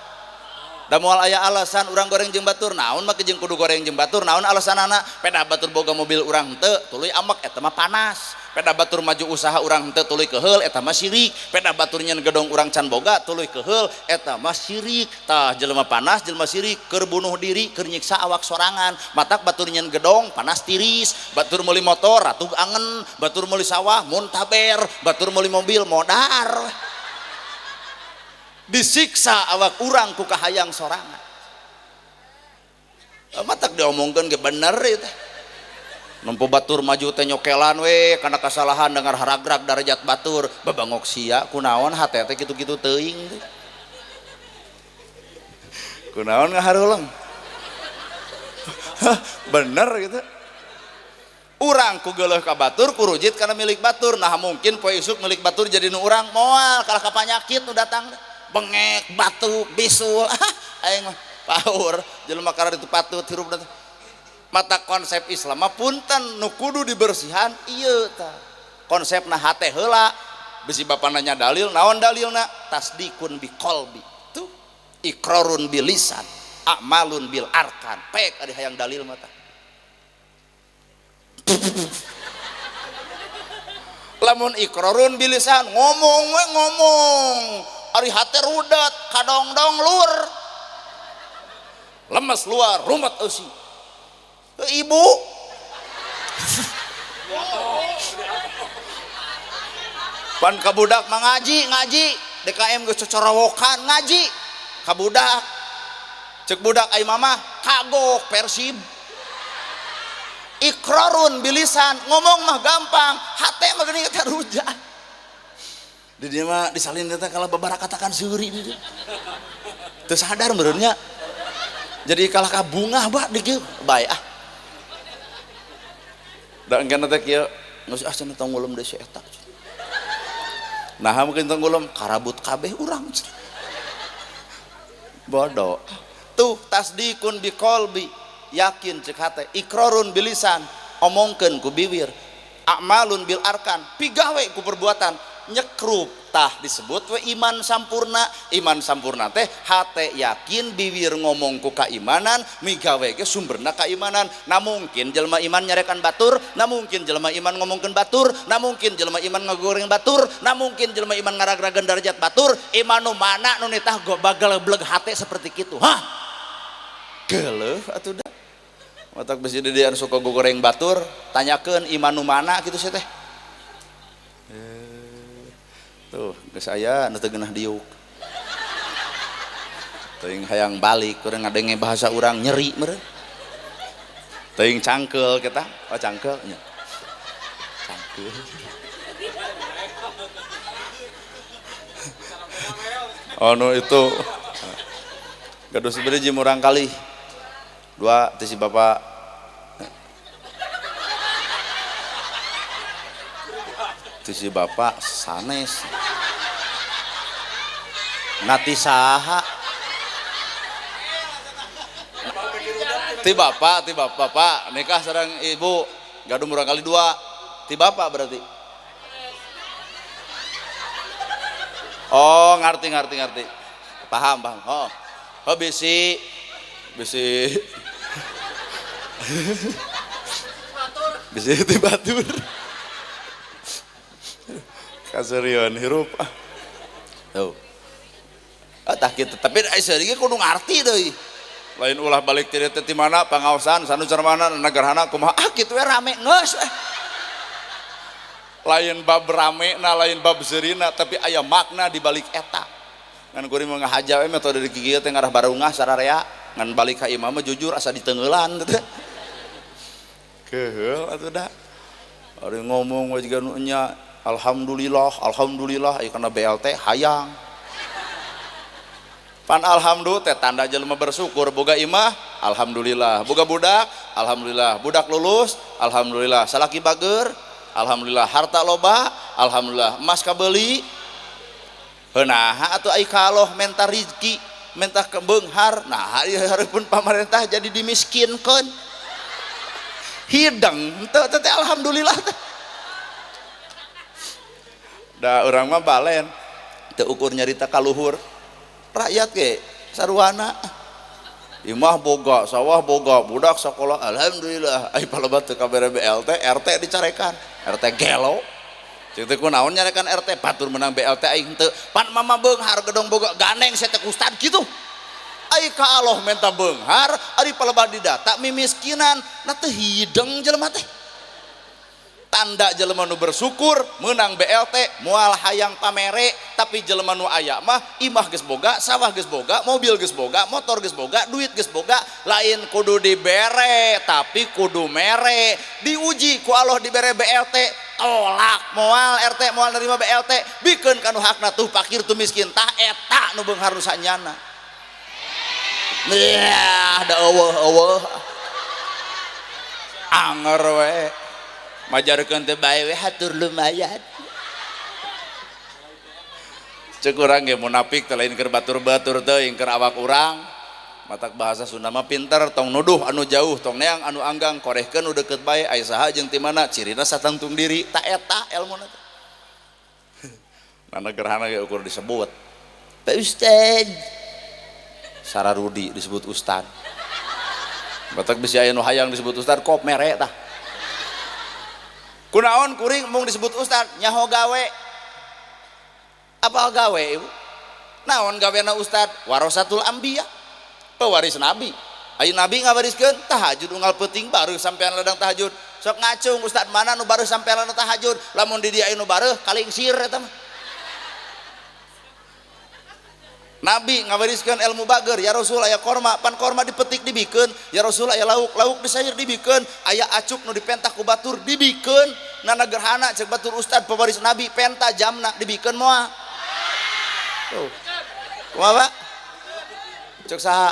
S1: Da moal aya alasan urang goreng jeung batur, naon make jeung kudu goreng jeung batur, naon alasanana? Peda batur boga mobil urang henteu, tuluy amek eta mah panas. Peda batur maju usaha urang henteu tuluy keheul eta mah sirik. Peda batur nyeun gedong urang can boga tuluy keheul eta mah sirik. Tah jelema panas, jelema sirik keur bunuh diri, keur nyiksa awak sorangan. Matak batur nyeun gedong panas tiris, batur meuli motor ratug angen, batur meuli sawah muntaber, batur meuli mobil modar. Disiksa awak urang ku kahayang sorangan. Matak diomongkeun ge bener ieu teh. Nempo batur maju teh nyokelan we kana kasalahan dengar haragrag darajat batur, babangok sia kunaon hate teh kitu-kitu teuing teh. Kunaon ngahareuleung. Bener gitu. Urang ku geuleuh ka batur kurujit kana milik batur. Nah mungkin poe isuk milik batur jadi nu urang moal kalah ka panyakit nu datang. Bengek, batuk, bisul, aing mah paur, jelema karena itu patut hirup datang. Mata konsep Islam mah punten nu kudu dibersihan ieu tah. Konsepna hate heula, bisi bapa nanya dalil, naon dalilna? Tasdikun bi qalbi. Tuh, iqrarun bil lisan, a'malun bil arkan. Pek ari hayang dalil mah tah. Lamun iqrarun bil lisan, ngomong we ngomong. Ari hate rudet, kadongdong lur. Lemes luar, rumet eusi. Ibu. Pan kabudak mah ngaji, ngaji. DKM geus cocorowokan ngaji. Kabudak. Cek budak ai mamah kagok Persib. Iqrarun bilisan, ngomong mah gampang, hate mah geuning tarujat. Di dia mah disalin teh kalau babarakatakan seuri di dia. Teu sadar meureunnya. Jadi kalah ka bungah bah di kieu, bae ah. Da engkeun teh kieu, geus ah cenah tong ngulem deui si eta. Nah mungkin tong ngulem karabut kabeh urang. Bodoh. Tuh tasdikun biqalbi, yakin cek hate, iqrarun bilisan, omongkeun ku biwir, a'malun bil arkan, pigawe ku perbuatan. Nyekrup tah disebut we iman sampurna. Iman sampurna teh hate yakin, biwir ngomong ku kaimanan, migawe ge sumberna kaimanan. Na mungkin jelema iman nyarekan batur, na mungkin jelema iman ngomongkeun batur, na mungkin jelema iman ngagoreng batur, na mungkin jelema iman ngaragragan darajat batur. Iman nu mana nu nitah bagal bleg hate seperti kitu. Hah? Geuleuh atuh da. Matak bisi didian suka gogoreng batur, tanyakeun iman nu mana kitu sih teh. Tuh, geus aya nu teu geunah diuk. Teuing hayang balik, urang ngadenge bahasa urang nyeri meureun. Teuing cangkeul kita, oh cangkeul nya. Cangkeul. Oh nu itu. Gaduh sabeureum jeung urang kali. Dua teh si bapak. Teh si bapak sanes. Nati saha? Ti bapak, bapak nikah sareng ibu, gaduh murang kali dua. Ti bapak berarti. Oh, ngerti. Paham. Oh. Oh bisi. Bisi ti batur. Kaserian hirup. Tuh. Ah tah kitu, tapi ai seuri ge kudu ngarti deui. Lain ulah balik ti teh ti mana pangaosan sanu mana nagarhana kumaha ah kitu we rame geus. Lain bab rame na lain bab seurina tapi aya makna di balik eta. Ngan kuring mah ngahaja we metode di kieu teh ngarah barungah sararea ngan balik ka imah mah jujur asa diteungeulan teh. Keheul atuh da. Ari ngomong we jiga nu nya alhamdulillah alhamdulillah aya kana BLT hayang. Pan alhamdulillah teh tanda jelema bersyukur boga imah alhamdulillah, boga budak alhamdulillah, budak lulus alhamdulillah, salaki bager alhamdulillah, harta loba alhamdulillah, emas kabeli. Heunaha atuh ai kaloh menta rizki, menta kebeunghar, nah ieu hareupeun pamarentah jadi dimiskinkeun. Hidang teu teh alhamdulillah teh. Da urang mah balen teu ukur nyarita ka luhur. Rakyat ge sarwana imah boga, sawah boga, budak sekolah alhamdulillah. Ai palebah teu kabere BLT, RT dicarekan, RT gelo. Cek teh kunaon nyarekan RT, batur menang BLT aing teu. Pan mama beunghar gedong boga gandeng saya teh ustad kitu. Ai ka Allah menta beunghar, ari palebah didata mimiskinan, nah teu hideng jelema teh. Tanda jelema nu bersyukur menang BLT moal hayang pamere, tapi jelema nu aya mah imah geus boga, sawah geus boga, mobil geus boga, motor geus boga, duit geus boga, lain kudu dibere tapi kudu mere. Diuji ku Allah dibere BLT, tolak moal RT moal nerima BLT, bikeun ka nu hakna tuh fakir tuh miskin, tah eta nu beunghar nu sanyana. Yah da eueuh-eueuh anger we. Majarkeun teh bae we hatur lumayan. Ceuk urang ge munafik teh lain keur batur-batur teuing keur awak urang. Matak bahasa Sunda mah pinter, tong nuduh anu jauh, tong neang anu anggang, korehkeun nu deukeut bae aya saha jeung ti mana, cirina satangtung diri, ta eta elmuna teh. Nana gerhana ge ukur disebut. Pak Ustad. Sararudi disebut ustad. Matak bisi aya nu hayang disebut ustad kop mere tah. Kunaon kuring mung disebut ustad nyaho gawe. Apa gawe ibu? Naon gawena ustad? Warasatul anbiya, pewaris nabi. Ayo nabi ngawariskeun tahajud unggal peuting baru sampean ladang tahajud. Sok ngacung ustad mana nu baru sampean ladang tahajud, lamun di dieu nu bareuh kalingsir eta mah. Nabi ngawariskeun ilmu bager, ya Rasul aya korma, pan korma dipetik dibikeun, ya Rasul aya lauk, lauk disayur dibikeun, aya acuk nu dipentak ku batur dibikeun, nana gerhana cek batur ustad pewaris nabi penta jamna dibikeun moal. Tuh. Kumaha Pak? Cek saha?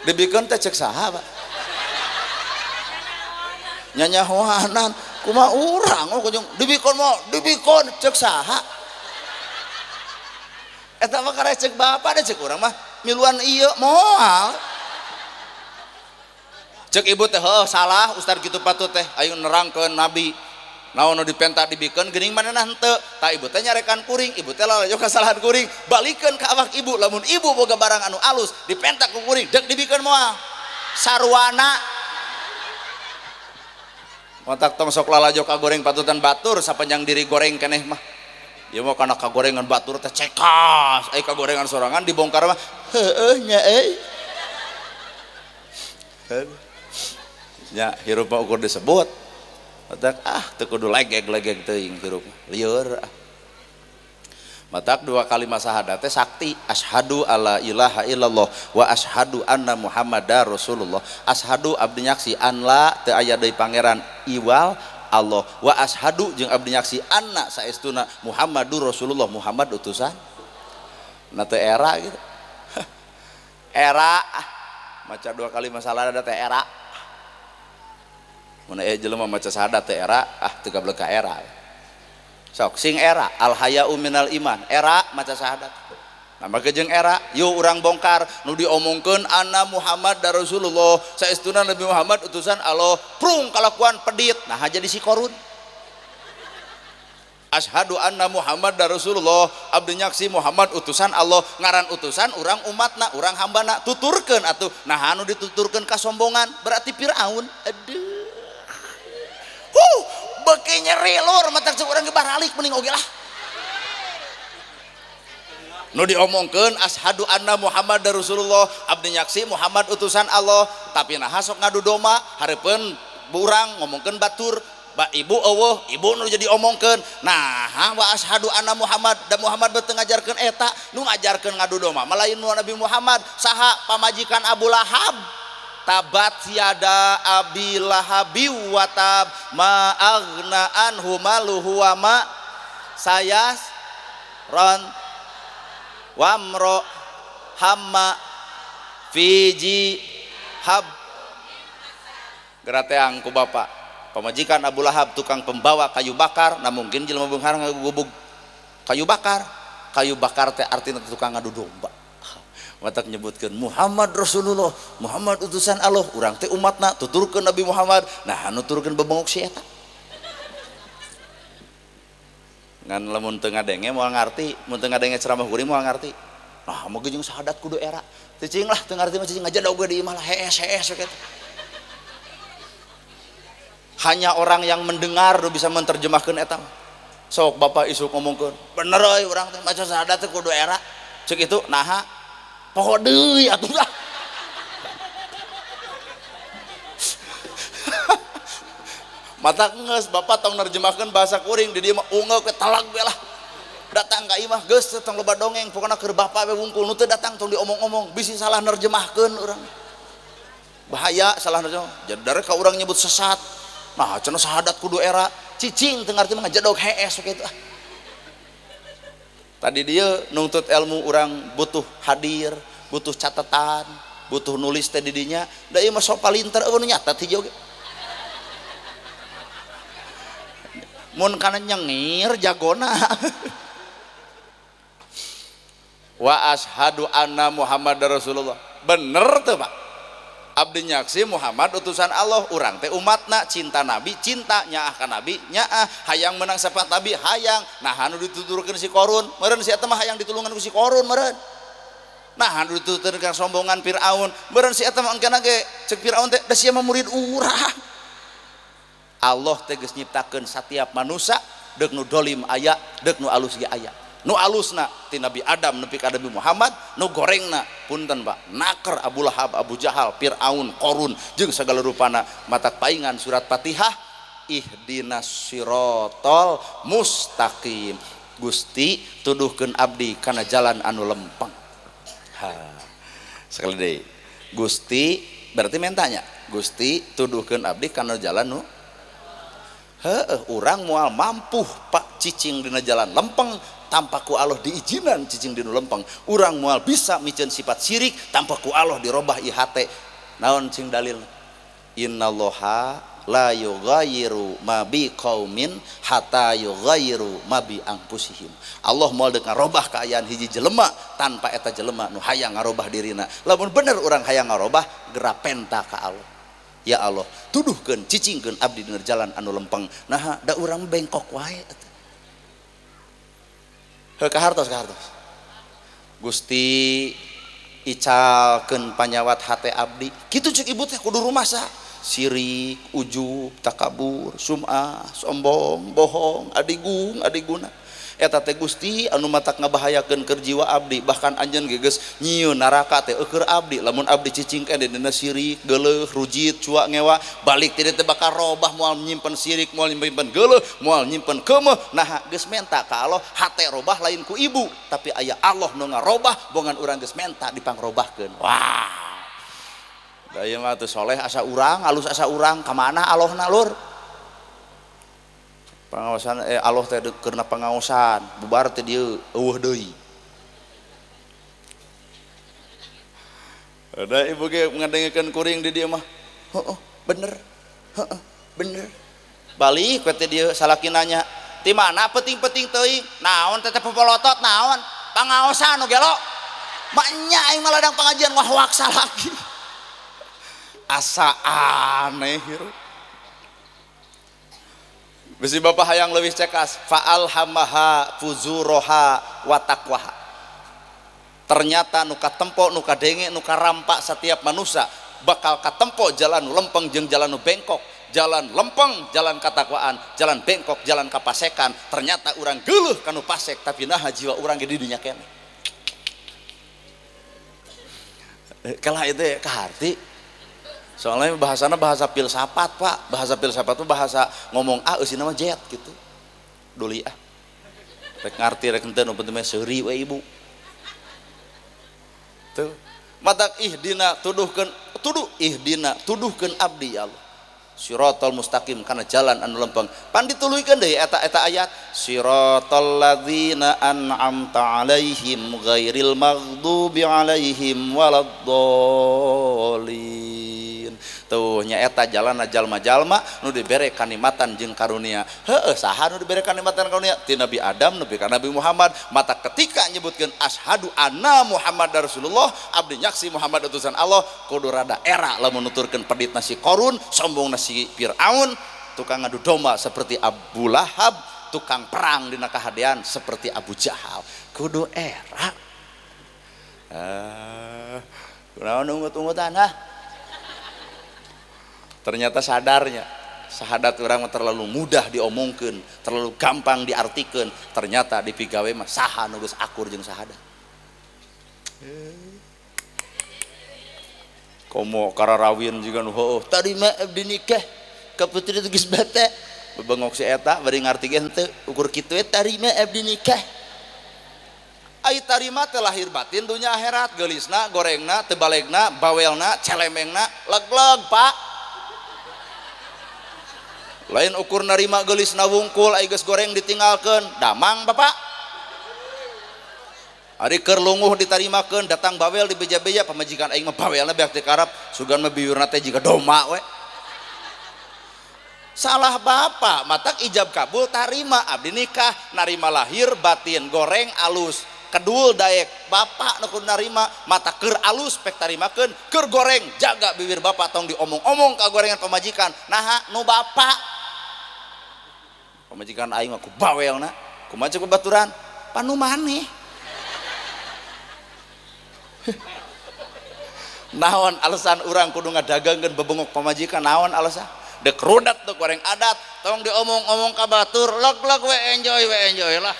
S1: Dibikeun teh cek saha Pak? Nyanyahoanan kumaha urang oh kujung dibikeun moal, dibikeun cek saha? Eta mah karek cek bapak deh cek urang mah miluan ieu moal. Cek ibu teh heuh salah ustad kitu patut teh ayo nerangkeun nabi. Naon nu dipenta dibikeun geuning manehna henteu. Tah ibu teh nyarekan kuring, ibu teh lalajo kasalahan kuring, balikeun ka awak ibu lamun ibu boga barang anu alus dipenta ku kuring deuk dibikeun moal. Sarwana. Matak tong sok lalajo kagoreng patutan batur sapanjang diri goreng keneh mah. Ieu mah kana kagorengan batur teh cekas, ai kagorengan sorangan dibongkar mah heueuh nya euy. Nya hirup mah ukur disebut. Matak ah teu kudu legeg-legeg teuing hirup mah, lieur ah. Matak dua kalimat syahadat teh sakti, asyhadu alla ilaha illallah wa asyhadu anna muhammadar rasulullah. Asyhadu abdi nyaksi an la teu aya deui pangeran iwal Allah, wa ashadu jeung abdi nyaksi anna saestuna Muhammadur Rasulullah, Muhammad utusan. Nah teu era gitu. Era maca dua kali masalah ada teh era. Mun aya jelema maca syahadat teh era, ah teu gablek ka era. Sok sing era al haya'u minal iman, era maca syahadat. Nah make jeung era, yuk urang bongkar nu diomongkeun anna Muhammad dar Rasulullah, saestuna Nabi Muhammad utusan Allah, prung kalakuan pedit, nah jadi si korun. Asyhadu anna Muhammad dar Rasulullah, abdi nyaksi Muhammad utusan Allah, ngaran utusan urang umatna, urang hambana, tuturkeun atuh. Nah anu dituturkeun kasombongan berarti Firaun. Aduh. Huh, beuki nyeri lur matak cek urang ge baralik mending oge lah. Nu diomongkeun asyhadu anna Muhammad Rasulullah, abdi nyaksi Muhammad utusan Allah, tapi naha sok ngadu doma hareupeun urang ngomongkeun batur, ba ibu eueuh, ibu nu jadi omongkeun. Nah, wa asyhadu anna Muhammad, da Muhammad beuteung ngajarkeun eta, nu ngajarkeun ngadu doma mah lain nu Nabi Muhammad, saha pamajikan Abu Lahab. Tabat yada Abi Lahabi wa tab ma aghna anhu maluhu wa ma sayas ron. Wamro hamma fiji hab gerateang ku bapak pamajikan Abu Lahab tukang pembawa kayu bakar, nah mungkin jelema beunghar ngagubug kayu bakar. Kayu bakar teh artina tukang ngadu domba. Matak nyebutkeun Muhammad Rasulullah, Muhammad utusan Allah, urang teh umatna tuturkeun Nabi Muhammad, nah nuturkeun bebengok si eta. Ngan lamun teu ngadenge moal ngarti, mun teu ngadenge ceramah kuring moal ngarti. Nah, mah jeung syahadat kudu era. Cicing lah teu ngarti mah cicing ngajedog ge di imah lah hees hees kitu. Hanya orang yang mendengar nu bisa menerjemahkeun eta. Sok bapak isuk ngomongkeun, bener euy urang teh maca syahadat teh kudu era. Ceuk itu naha poho deui atuh lah. Mata geus bapak tong nerjemahkeun bahasa kuring di dieu mah ungeuk we talag we lah. Datang ka imah geus tong loba dongeng pokona keur bapak we wungkul nu teu datang tong diomong-omong bisi salah nerjemahkeun urang. Bahaya salah nerjemah. Jadi ka urang nyebut sesat. Nah cenah syahadat kudu era cicing teu ngarti mah ngajedog hees kitu. Tadi dia nungtut ilmu urang butuh hadir, butuh catatan, butuh nulis teh di dinya, da ieu mah sok palinter eueuh nu nyatet hiji oge. Mun kana nyengir jagona. Wa asyhadu anna Muhammadar Rasulullah. Bener teu Pak? Abdi nyaksi Muhammad utusan Allah, urang teh umatna, cinta Nabi, cinta nyaah ka Nabi, nyaah hayang menang syafaat Nabi, hayang. Nah anu dituturkeun si Korun, meureun si eta mah hayang ditulungan ku si Korun meureun. Nah anu dituturkeun sombongan Firaun, meureun si eta mah engkena ge ceuk Firaun teh da sia mah murid urang. Allah teh geus nyiptakeun satiap manusia deuk nu dolim aya, deuk nu alus ge aya. Nu alusna ti Nabi Adam nepi ka Nabi Muhammad, nu gorengna punten Pak, naker Abu Lahab, Abu Jahal, Firaun, Korun jeung sagala rupana. Matak paingan surat Fatihah ihdinas siratal mustaqim. Gusti tuduhkeun abdi kana jalan anu lempeng. Ha. Sekali deui. Gusti berarti mentanya, Gusti tuduhkeun abdi kana jalan nu heueuh urang moal mampu Pak cicing dina jalan lempeng tanpa ku Allah diizinan cicing dinu lempeng. Urang moal bisa miceun sifat syirik tanpa ku Allah dirobah ieu hate. Naon cing dalil? Innallaha la yughayyiru ma bi qaumin hatta yughayyiru ma bi anfusihim. Allah moal deuk ngarobah kaayaan hiji jelema tanpa eta jelema nu hayang ngarobah dirina. Lamun bener urang hayang ngarobah geura penta ka Allah. Ya Allah, tuduhkeun cicingkeun abdi dina jalan anu lempeng. Nah, da urang bengkok wae atuh. Heuh kahartos kahartos. Gusti icalkeun panyawat hate abdi. Kitu ceuk ibu teh kudu rumasa. Sirik, ujub, takabur, sum'ah, sombong, bohong, adigung, adiguna. Eta teh Gusti anu matak ngabahayakeun keur jiwa abdi, bahkan anjeun ge geus nyieun neraka teh eueur abdi. Lamun abdi cicing keneh dina sirik, geuleuh, rujit, cua ngewa, balik ti teh bakal robah moal nyimpen sirik, moal nyimpen geuleuh, moal nyimpen keumeuh. Nah geus menta ka Allah, hate robah lain ku ibu, tapi aya Allah nu ngarobah, bongan urang geus menta dipangrobahkeun. Wah. Da ieu mah teu soleh asa urang, alus asa urang, ka mana Allahna lur? Pengawasan Allah teh keurna pengawasan bubar teh dieu eueuh deui. Da ibu ge ngadengekeun kuring di dieu mah. Heueuh, bener. Heueuh, bener. Balik we teh dieu salaki nanya, "Ti mana penting-penting teuing? Naon teh teh popolotot naon? Pangaosan nu gelo." Maknya aing mah ladang pengajian wah-wak salaki. Asa aneh hirup. Bisi bapak hayang leuwih cekas, fa'alhamaha fuzuroha wa taqwaha. Ternyata nu katempo, nu kadenge, nu karampak setiap manusia bakal katempo jalan nu lempeng jeung jalan nu bengkok, jalan lempeng jalan katakwaan, jalan bengkok jalan kapasekan. Ternyata urang geuleuh kanu pasek tapi naha jiwa urang ge di dinya keneh. Kalah itu kaharti. Soalnya bahasana bahasa filsafat Pak, bahasa filsafat itu bahasa ngomong A eusina mah Z gitu. Duli ah. Rek ngarti rek henteu nu penting mah seuri we ibu. Tuh. Matak ihdina tuduhkeun tuduh ihdina tuduhkeun abdi ya Allah. Siratal mustaqim kana jalan anu lempeng. Pan dituluykeun deui eta ayat siratal ladzina an'amta alaihim ghairil maghdubi alaihim waladdallin. Tuh nyaeta jalanna jalma-jalma nu dibere kanikmatan jeung karunia. Heueuh saha nu dibere kanikmatan karunia? Ti Nabi Adam nepi ka Nabi Muhammad. Mata ketika nyebutkeun asyhadu anna Muhammadar Rasulullah, abdi nyaksi Muhammad utusan Allah, kudu rada era lamun nuturkeun peditna si Korun, sombongna si Fir'aun, tukang ngadu domba seperti Abu Lahab, tukang perang dina kahadean seperti Abu Jahal. Kudu era. Kunaon ungut-ungutan ah? Ternyata sadarnya sahadat urang mah terlalu mudah diomongkeun, terlalu gampang diartikeun, ternyata dipigawe mah saha nu geus akur jeung sahadat. Komo kararawin juga nu heueuh tadi mah abdi nikah ka putri teh geus bete bebengok si eta bari ngarti ge henteu ukur kitu we tarima abdi nikah. Ai tarima teh lahir batin dunya akhirat, geulisna, gorengna, teu balegna, bawelna, celemengna, leg-leg Pak. Lain ukur narima geulisna wungkul ai geus goreng ditinggalkeun, damang Bapak. Ari keur lunguh ditarimakeun, datang bawel dibeja-beja pamajikan aing mah bawelna beak teu karap, sugan mah bibirna teh jiga doma we. Salah bapak, matak ijab kabul tarima abdi nikah, narima lahir batin goreng alus, kedul daek bapak nu kudu narima, mata keur alus pek tarimakeun, keur goreng jaga bibir bapak tong diomong-omong ka gorengan pamajikan, naha nu bapak. Pamajikan aing mah ku bawelna, kumaha cek babaturan, panu maneh. Naon alasan urang kudu ngadagangkeun bebengok pamajikan, naon alasan? Dek rudat dek goreng adat, tong diomong-omong ka batur, leg-leg we enjoy lah.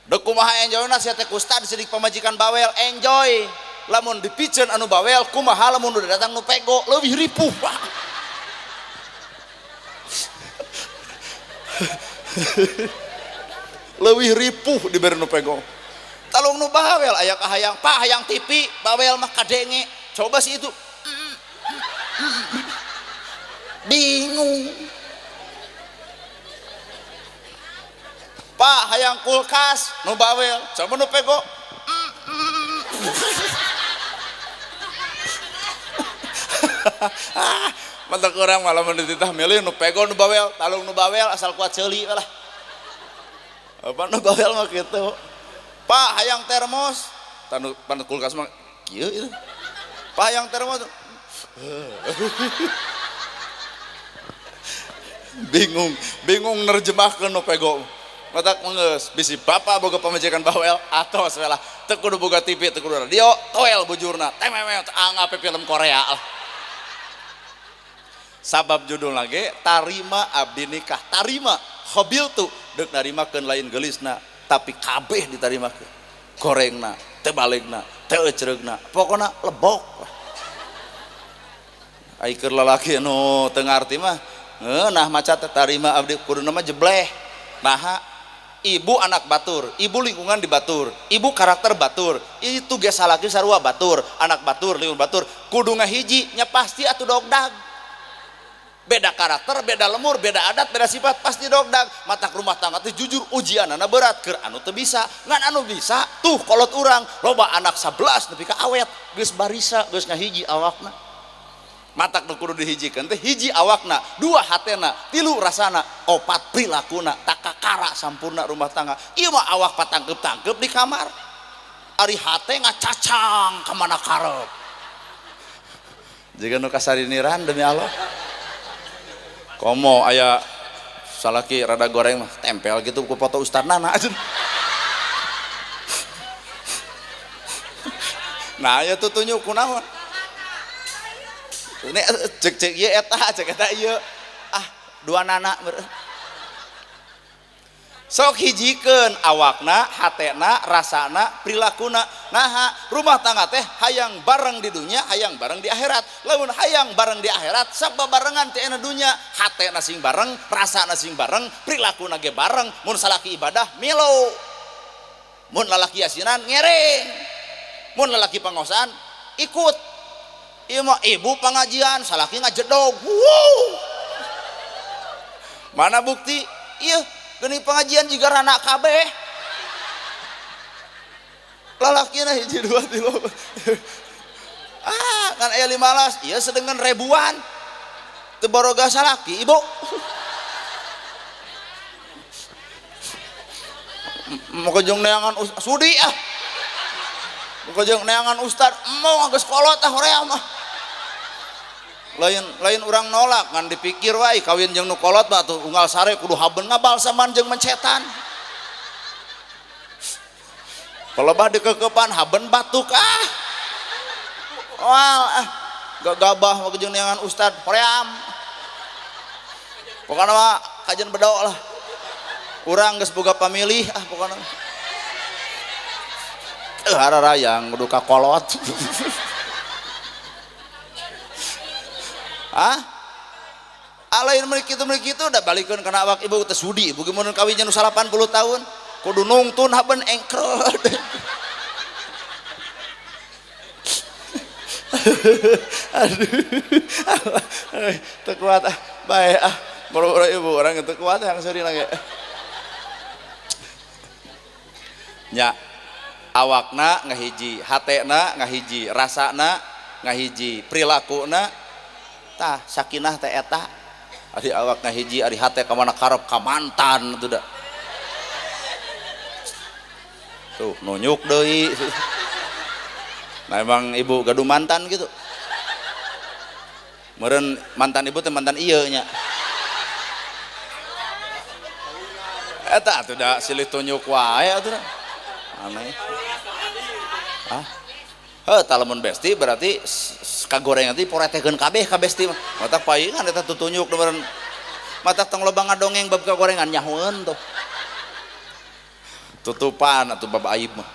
S1: Dek kumaha enjoyna sia teh kustad sidik pamajikan bawel enjoy. Lamun dipiceun anu bawel kumaha lamun udah datang nu pego leuwih ripuh Pak. Leuwih ripuh dibere nu pego. Talung nu bawel aya kahayang, Pak hayang TV, bawel mah kadenge. Coba sih itu. Bingung. Pak hayang kulkas nu bawel, coba nu pego. Mantap orang malah menitah milih nu pego nu bawel, talung nu bawel asal kuat ceuli lah. Apa nu bawel mah kitu. Pak hayang termos, tanu pan kulkas mah kieu itu. Pak hayang termos. Bingung, bingung nerjemahkeun nu pego. Matak mengeus bisi bapak boga pamajikan bawel atos we lah. Teu kudu boga TV, teu kudu radio, toel bujurna, tememet angape film Korea lah. Sabab judul lagi tarima abdi nikah, tarima qabiltu deuk narimakeun lain geulisna tapi kabeh ditarimakeun. Gorengna, teu balegna, teu ecreugna, pokona lebok. Ai keur lalaki nu teu ngarti mah ngeunah maca teh tarima abdi kuduna mah jebleh. Naha ibu anak batur, ibu lingkungan di batur, ibu karakter batur, itu ge salaki sarua batur, anak batur, lingkungan batur, kudu ngahiji nya pasti atuh dogdag. Beda karakter, beda lemur, beda adat, beda sifat pasti dogdag. Matak rumah tangga teh jujur ujianana berat keur anu teu bisa, ngan anu bisa tuh kolot urang loba anak 11 nepi ka awet geus barisa geus ngahiji awakna. Matak nu kudu dihijikeun teh hiji awakna, dua hatena, tilu rasana, opat prilakuna, takakara sampurna rumah tangga. Ieu mah awak patangkeup-tangkeup di kamar. Ari hate ngacacang ka mana karep. Jiga nu kasariniran demi Allah. Komo aya salaki rada goreng mah tempel gitu ku foto ustad nana. Nah aya tutunjuk kunaon. Ini cek-cek ieu eta, cek eta ieu. Ah, dua nana. Sok hijikeun awakna, hatena, rasana, prilakuna. Naha, rumah tangga teh hayang bareng di dunia, hayang bareng di akhirat. Lamun hayang bareng di akhirat, sok babarengan teh ena dunya, hatena sing bareng, rasana sing bareng, prilakuna ge bareng. Mun salaki ibadah milu. Mun lalaki yasinan ngereng. Mun lalaki pangosaan ikut. Ieu mah ibu pengajian salaki ngajedog. Wow. Mana bukti? Ieu geuning pengajian jiga rana kabeh. Lalakina hiji dua tilu. Ah, kan aya 15, ieu sedengan ribuan. Teu baroga salaki ibu. Mau kejeng neangan sudi ah. Mau kejeng neangan ustad, mau geus kolot ah hoream mah. Lain urang nolak ngan dipikir wae kawin jeung nu kolot mah atuh unggal sare kudu haben ngabalsaman jeung mencetan. Palebah dikekepan haben batuk ah. Wah, ah gagabah mau kejeng neangan ustad hoream. Pokona mah kajian bedok lah. Urang geus boga pamilih ah pokona. Teu hararayang kudu ka kolot. Ah? Alain meuli kitu udah balikeun kana awak ibu teh sudi ibu mun kawin nu 80 tahun kudu nungtun haben engkrot. Aduh. Teu kuat ah bae ah. Boro-boro ibu urang teu kuat yang seuri lagi. Nya awakna ngahiji, hatena ngahiji, rasana ngahiji, perilakuna tah sakinah teh eta. Ari awak ngahiji, ari hate ka mana karep ka mantan atuh da. Tuh nunjuk deui. Nah emang ibu gaduh mantan gitu. Meureun mantan ibu teh mantan ieu nya. Eta atuh da silih tunjuk wae atuh da. Aneh. Ah. Heuh tah lamun besti berarti kagorengan teh poretekeun kabeh ka besti mah. Matak paingan eta tutunjuk meureun. Matak tong loba ngadongeng bab kagorengan nyahoeun tuh. Tutupan atuh bab aib mah.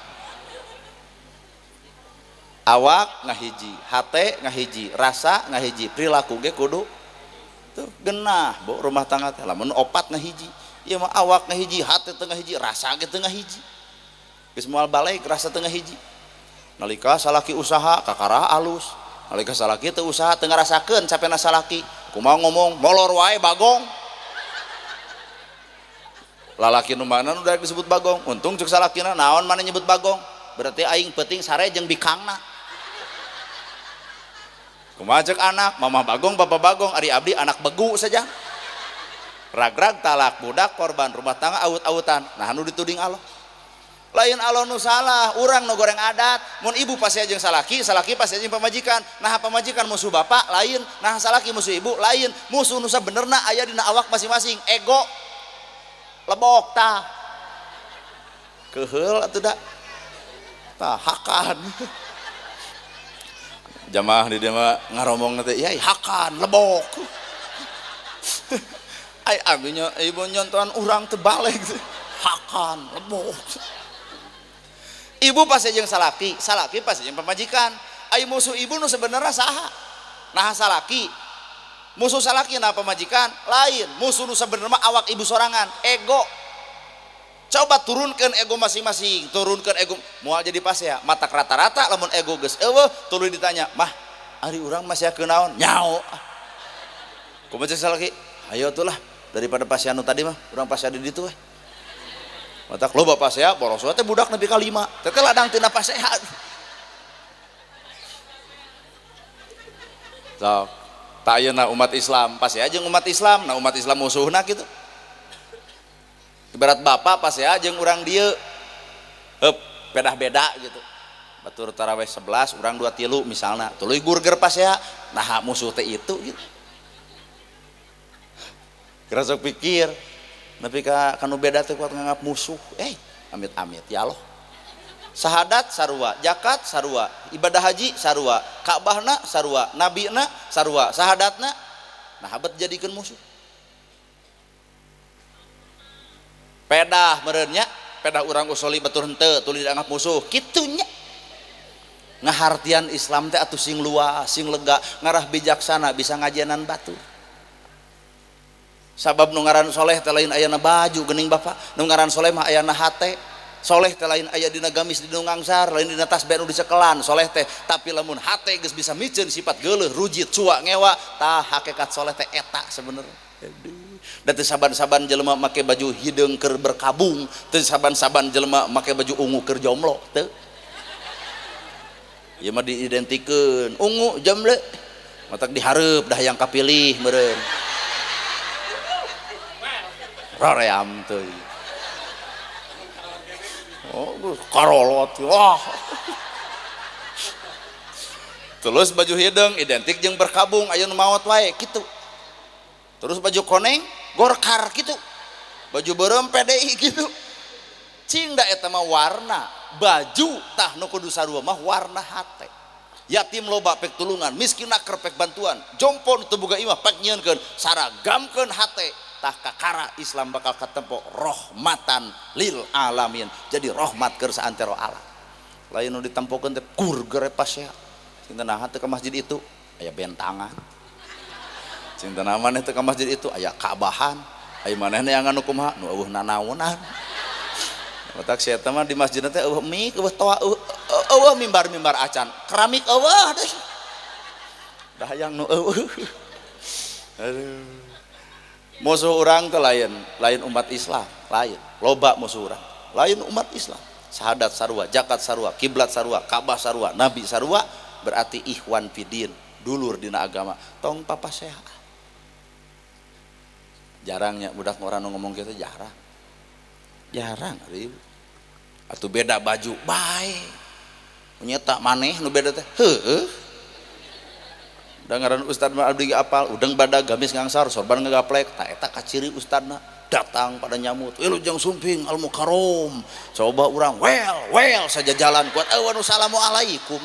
S1: Awak ngahiji, hate ngahiji, rasa ngahiji, perilaku ge kudu tuh genah bu rumah tangga teh. Lamun opat ngahiji, ieu mah awak ngahiji, hate teu ngahiji, rasa ge teu ngahiji. Geus moal balik rasa teu ngahiji. Nalika salaki usaha kakara alus, nalika salaki teu usaha teu ngarasakeun capena salaki. Kumaha ngomong molor wae bagong. Lalaki nu mana nu daek disebut bagong, untung cek salakina naon mana nyebut bagong, berarti aing penting sare jeung bikangna. Kumaha cek anak, mamah bagong, bapak bagong, ari abdi anak begu saja. Ragrag talak budak korban rumah tangga awut-awutan. Nah anu dituding Allah. Lain Allah nu salah, urang nu goreng adat. Mun ibu pasti jeung salaki, salaki pasti jeung pamajikan. Nah pamajikan musuh bapak lain, nah salaki musuh ibu lain. Musuh nu sabenerna aya dina awak masing-masing, ego. Lebok tah. Keheul atuh da. Tah hakan. Jamaah di dieu mah ngaromong teh, yai hakan lebok. Ai abdi nya ibu nyontohan urang teu balik. Hakan lebok. Ibu pasti jeung salaki, salaki pasti jeung pamajikan. Ai musuh ibu nu sebenarnya saha? Nah salaki. Musuh salaki nah pamajikan lain. Musuh nu sebenarnya awak ibu sorangan, ego. Coba turunkan ego masing-masing, turunkan ego. Moal jadi pas ya, matak rata-rata lamun ego geus eueuh, tuluy ditanya, "Mah, ari urang masih kunaon?" Nyao. Kumaha cek salaki? Hayo atuh lah, daripada pasian nu tadi mah, urang pasea di ditu we. Matak loba pasea, boros teh budak nepi ka 5. Teh ladang tina pasea. Sok, tah ayeuna umat Islam, pasea jeung umat Islam, nah umat Islam musuhna kitu. Ibarat bapak pasea jeung urang dieu. Heup, pedah beda gitu. Batur tarawih 11, urang 2 tilu misalna. Tuluy gurger pasea, nah musuh teh itu gitu. Kira sok pikir, nepi ka kanu beda teh kuat nganggap musuh. Amit-amit ya Allah. Sahadat sarua, zakat sarua, ibadah haji sarua, Ka'bahna sarua, nabina sarua, sahadatna nah habet jadikeun musuh. Pedah meureun nya, pedah urang usoli batur henteu tuluy dianggap musuh. Kitu nya. Ngahartian Islam teh atuh sing luas, sing lega, ngarah bijaksana bisa ngajianan batur. Sabab nu ngaran soleh teh lain ayana baju geuning bapak, nu ngaran soleh mah ayana hate. Soleh teh lain aya dina gamis di nu ngangsar, lain dina tasbih nu dicekelan soleh teh, tapi lamun hate geus bisa miceun sifat geuleuh, rujit, cua, ngewa, tah hakikat soleh teh eta sebenarnya. Da teu saban-saban jelema make baju hideung keur berkabung, teu saban-saban jelema make baju ungu keur jomblo, teu. Ieu mah diidentikeun ungu jomblo, matak dihareup dah yang kapilih meureun. Roream teuing. Oh, karolot, wah. Terus baju hideung identik jeung berkabung, aya nu maot wae kitu. Terus baju koneng Golkar kitu. Baju beureum PDI kitu. Cing da eta mah warna baju tah nu kudu sarua mah warna hate. Yatim loba pek tulungan, miskin naker pek bantuan, jompo nu teu boga imah pek nyieunkeun, saragamkeun hate. Tah kakara Islam bakal katempo rahmatan lil alamin, jadi rahmat keur saantero alam. Lain nu ditempokeun teh kur gerepas ya. Cinta naha teu ka masjid itu aya bentangan, cinta naha maneh teu ka masjid itu aya ka'bahan, aya maneh neangan nu kumaha nu eueuh nanaonan. Matak sia mah di masjid teh eueuh mik, eueuh toa, eueuh mimbar-mimbar acan, keramik eueuh deh. Dah hayang nu eueuh. Aduh. Musuh orang teh lain, lain umat Islam, lain. Loba musuh orang, lain umat Islam. Syahadat sarua, zakat sarua, kiblat sarua, Ka'bah sarua, nabi sarua, berarti ikhwan fidin, dulur dina agama. Tong papaseha. Jarangnya budak orang nu ngomong kitu jarang. Jarang ribu. Atuh beda baju, bae. Nyetak maneh nu beda teh. Heueuh. Da ngaran ustad mah abdi ge apal, udeng badag gamis ngangsar, sorban ngagaplek, tah eta kaciri ustadna datang pada nyamut, wilujeng sumping al mukarrom. Coba urang well well saja jalan kuat eueuh nu salamu alaikum.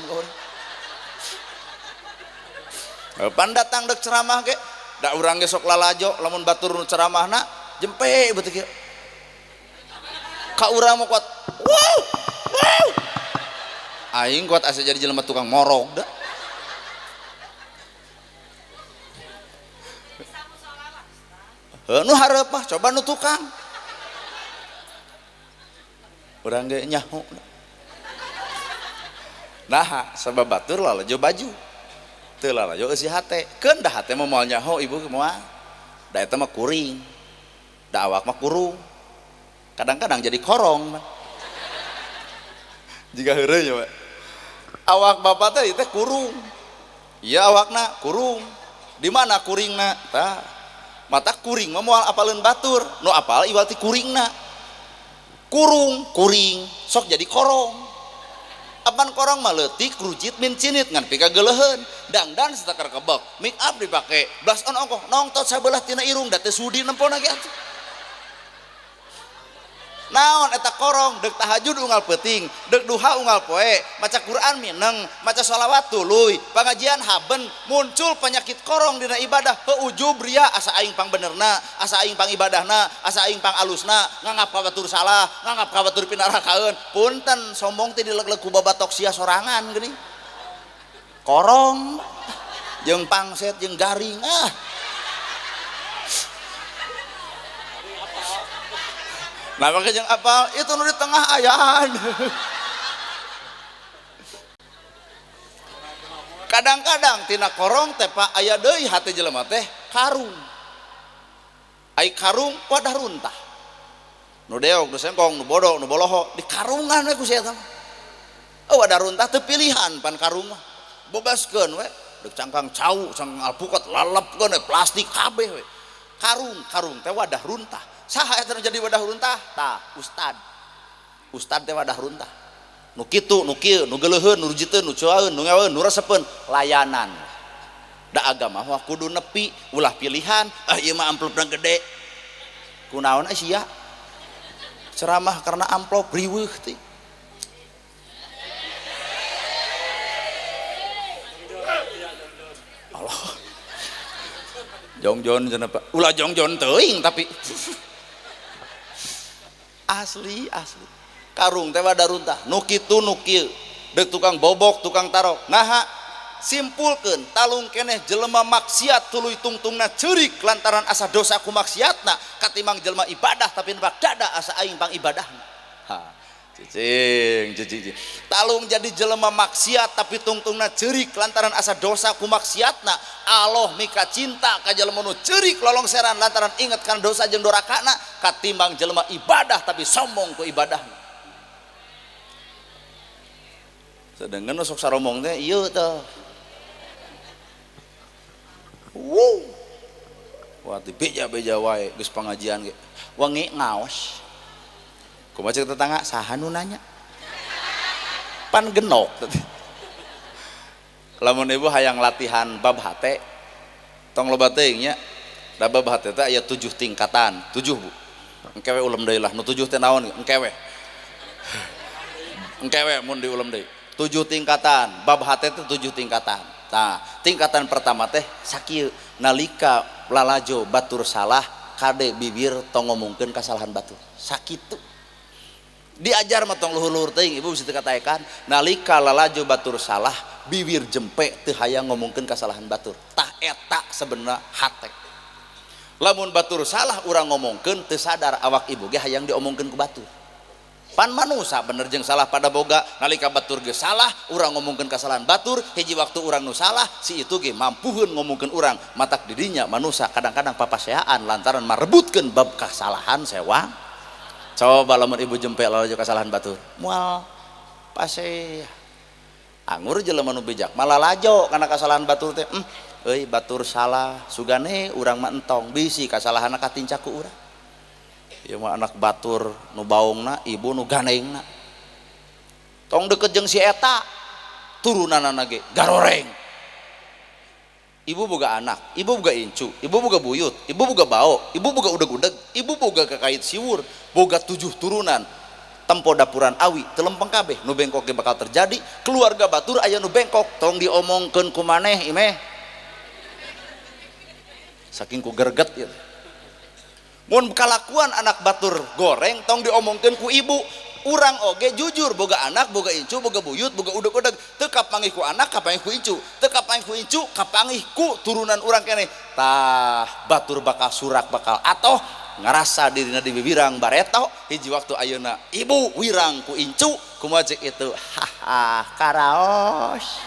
S1: Pan datang dek ceramah ge, da urang ge sok lalajo lamun batur nu ceramahna jempe beuteuk kieu. Ka urang mah kuat wow wow. Aing kuat asa jadi jelema tukang morog da. Nu hareup mah coba nu tukang. Urang ge nyaho. Nah, sabab batur lalajo baju. Teu lalajo eusi hate. Keun da hate mah moal nyaho ibu moal. Da eta mah kuring. Da awak mah kurung. Kadang-kadang jadi korong. Jika heureuy nya, Pak. Awak bapak teh teh kurung. Iya awakna kurung. Di mana kuringna? Tah. Mata kuring mah moal apaleun batur, nu apal iwal ti kuringna. Kurung, kuring, sok jadi korong. Apan korong mah leutik, rujit, mincinit ngan pika geuleuheun. Dangdan satakar kebek, make up dipake, blush on ongkoh, nongtot sabelah tina irung da teu sudi nempona ge atuh. Naon eta korong, deuk tahajud unggal peuting, deuk duha unggal poe, maca Quran mineng, maca sholawat tuluy, pengajian haben, muncul penyakit korong dina ibadah, heu ujub ria asa aing pangbenerna, asa aing pangibadahna, asa aing pangalusna, nganggap ka batur salah, nganggap ka batur pinarakaeun, punten sombong teh dileg-leg ku babatok sia sorangan geuning. Korong jeung pangset jeung garing ah. Nah makanya yang apal itu nu di tengah ayaan. Kadang-kadang tina korong teh Pak aya deui hate jelema teh karung. Ai karung wadah runtah. Nu deog, nu sengkong, nu bodoh, nu boloho di karungan we ku sia eta mah. Oh wadah runtah teu pilihan pan karung mah. Bebaskeun we, deuk cangkang cau, cangkang alpukat lalepkeun we plastik kabeh we. Karung, karung teh wadah runtah. Saha eta nu jadi wadah runtah? Tah, ustad. Ustad teh wadah runtah. Nu kitu, nu kieu, nu geuleuheun, nu rujiteun, nu cuaeun, nu ngeweun, nu resepeun, layanan. Da agama mah kudu nepi, ulah pilihan, ah ieu mah amplopna gede. Kunaon sia? Ceramah karena amplop riweuh teh. Allah. Jongjon cenah Pak. Ulah jongjon teuing tapi asli asli karung teh wadah runtah nu kitu nu kieu deuk tukang bobok tukang tarok naha simpulkeun talung keneh jelema maksiat tuluy tungtungna ceurik lantaran asa dosa ku maksiatna katimbang jelema ibadah tapi nebak dada asa aing pang ibadahna. Ha Cicing, cicing. Talung jadi jelema maksiat tapi tungtungna ceurik lantaran asa dosa ku maksiatna. Allah mika cinta ka jelema nu ceurik lolongseran lantaran inget kana dosa jeung dorakana katimbang jelema ibadah tapi sombong ku ibadahna. Sedengkeun nu sok saromong teh ieu teh. Wuh. Wah dibeja-beja wae geus pangajian ge. Wengi ngaos. Kumaha cek tetangga saha nu nanya? Pan genok. Lamun ibu hayang latihan bab hate tong loba teuing nya. Da bab hate teh aya 7 tingkatan, 7 Bu. Engke we ulem deui lah nu 7 teh naon engke we. Engke we mun diulem deui. 7 tingkatan, bab hate teh 7 tingkatan. Nah, tingkatan pertama teh sakieu nalika lalajo batur salah kade bibir tong ngomongkeun kasalahan batur. Sakitu. Diajar mah tong luhur-luhur teuing ibu bisa teu kataekan nalika lalajo batur salah bibir jempe teu hayang ngomongkeun kasalahan batur. Tah eta sebenarna hate. Lamun batur salah urang ngomongkeun teu sadar awak ibu ge hayang diomongkeun ku batur. Pan manusa bener jeung salah pada boga nalika batur ge salah urang ngomongkeun kasalahan batur hiji waktu urang nu salah si itu ge mampuheun ngomongkeun urang matak didinya manusa kadang-kadang papaseaan lantaran marebutkeun bab kasalahan sewang. Coba lamun ibu jempe lalajo kasalahan batur moal pase anggur jelema nu bijak malah lajo kana kasalahan batur teh euy batur salah sugane urang mah entong bisi kasalahanna katinca ku urang. Ieu mah anak batur nu baongna ibu nu ganengna tong deket jeung si eta turunanana ge garoreng. Ibu boga anak, ibu boga incu, ibu boga buyut, ibu boga bao, ibu boga udeg-udeg, ibu boga kakait siwur, boga 7 turunan. Tempo dapuran awi telempeng kabeh nu bengkok ge bakal terjadi. Keluarga batur aya nu bengkok tong diomongkeun ku maneh imeh saking ku gerget ieu. Mun kalakuan anak batur goreng tong diomongkeun ku ibu. Urang oge jujur boga anak, boga incu, boga buyut, boga udeg-udeg, teu kapanggih ku anak, kapanggih ku incu, teu kapanggih ku incu, kapanggih ku turunan urang keneh. Tah batur bakal surak bakal atoh ngarasa dirina di bibirang bareto hiji waktu ayeuna ibu wirang ku incu kumaha cek itu haha karaos.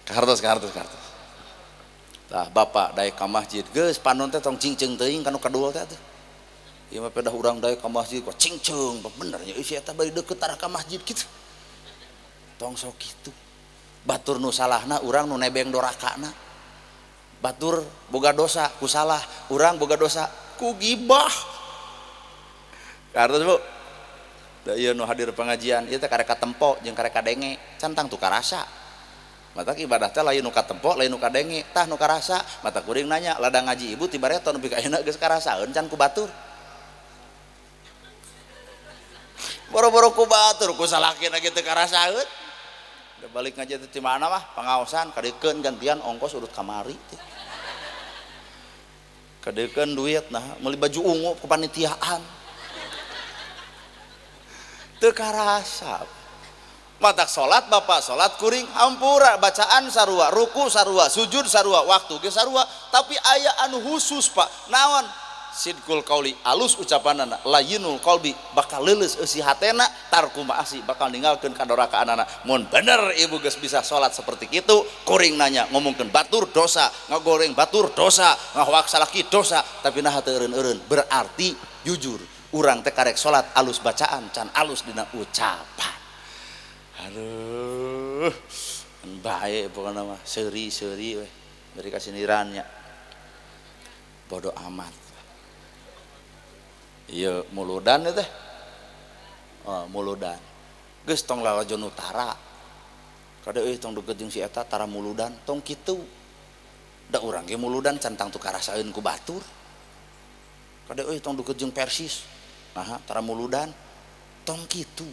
S1: Kahartos kahartos kahartos. Tah bapak daek ka masjid geus panon teh tong cingceung teuing kanu kadua teh atuh. Ieu mah pedah urang daek ka masjid kok cingceung bener nya si eta bari deukeut tara ka masjid kitu. Tong sok kitu. Batur nu salahna urang nu nebeng dorakana. Batur boga dosa ku salah, urang boga dosa ku gibah. Kartos Bu. Da ieu nu hadir pengajian ieu teh karek katempo jeung karek kadenge, can tangtu karasa. Matak ibadah teh lain nu katempo, lain nu kadenge, tah nu karasa. Mata kuring nanya, ladang ngaji ibu ti bareto nepi ka ayeuna geus karasaeun can ku batur. Boro-boro ku batur ku salakina ge teu karasaeun. Da balik ngaji teh ti mana mah pangaosan kadeukeun gantian ongkos urut kamari teh. Kadeukeun duit nah meuli baju ungu kepanitiaan. Teu karasa. Matak salat bapak salat kuring hampura bacaan sarua ruku sarua sujud sarua waktu ge sarua tapi aya anu khusus Pak naon sidqul qauli alus ucapanana layinul qalbi bakal leuleus eusi hatena tarku maasi bakal ninggalkeun kadorakaanana. Mun bener ibu geus bisa salat seperti kitu kuring nanya ngomongkeun batur dosa ngagoreng batur dosa ngahoak salaki dosa tapi nah teu eureun-eureun berarti jujur urang teh karek salat alus bacaan can alus dina ucapan. Aduh, baik pokoknya mah seri-seri weh dari kasinirannya bodoh amat. Iya muludan teh, oh, muludan. Geus tong lalajo nu tara, kade euy tong deukeut jeung si eta tara muludan tong kitu. Da urang ge muludan can tangtu karasaeun ku batur. Kade euy tong deukeut jeung Persis, naha tara muludan tong kitu.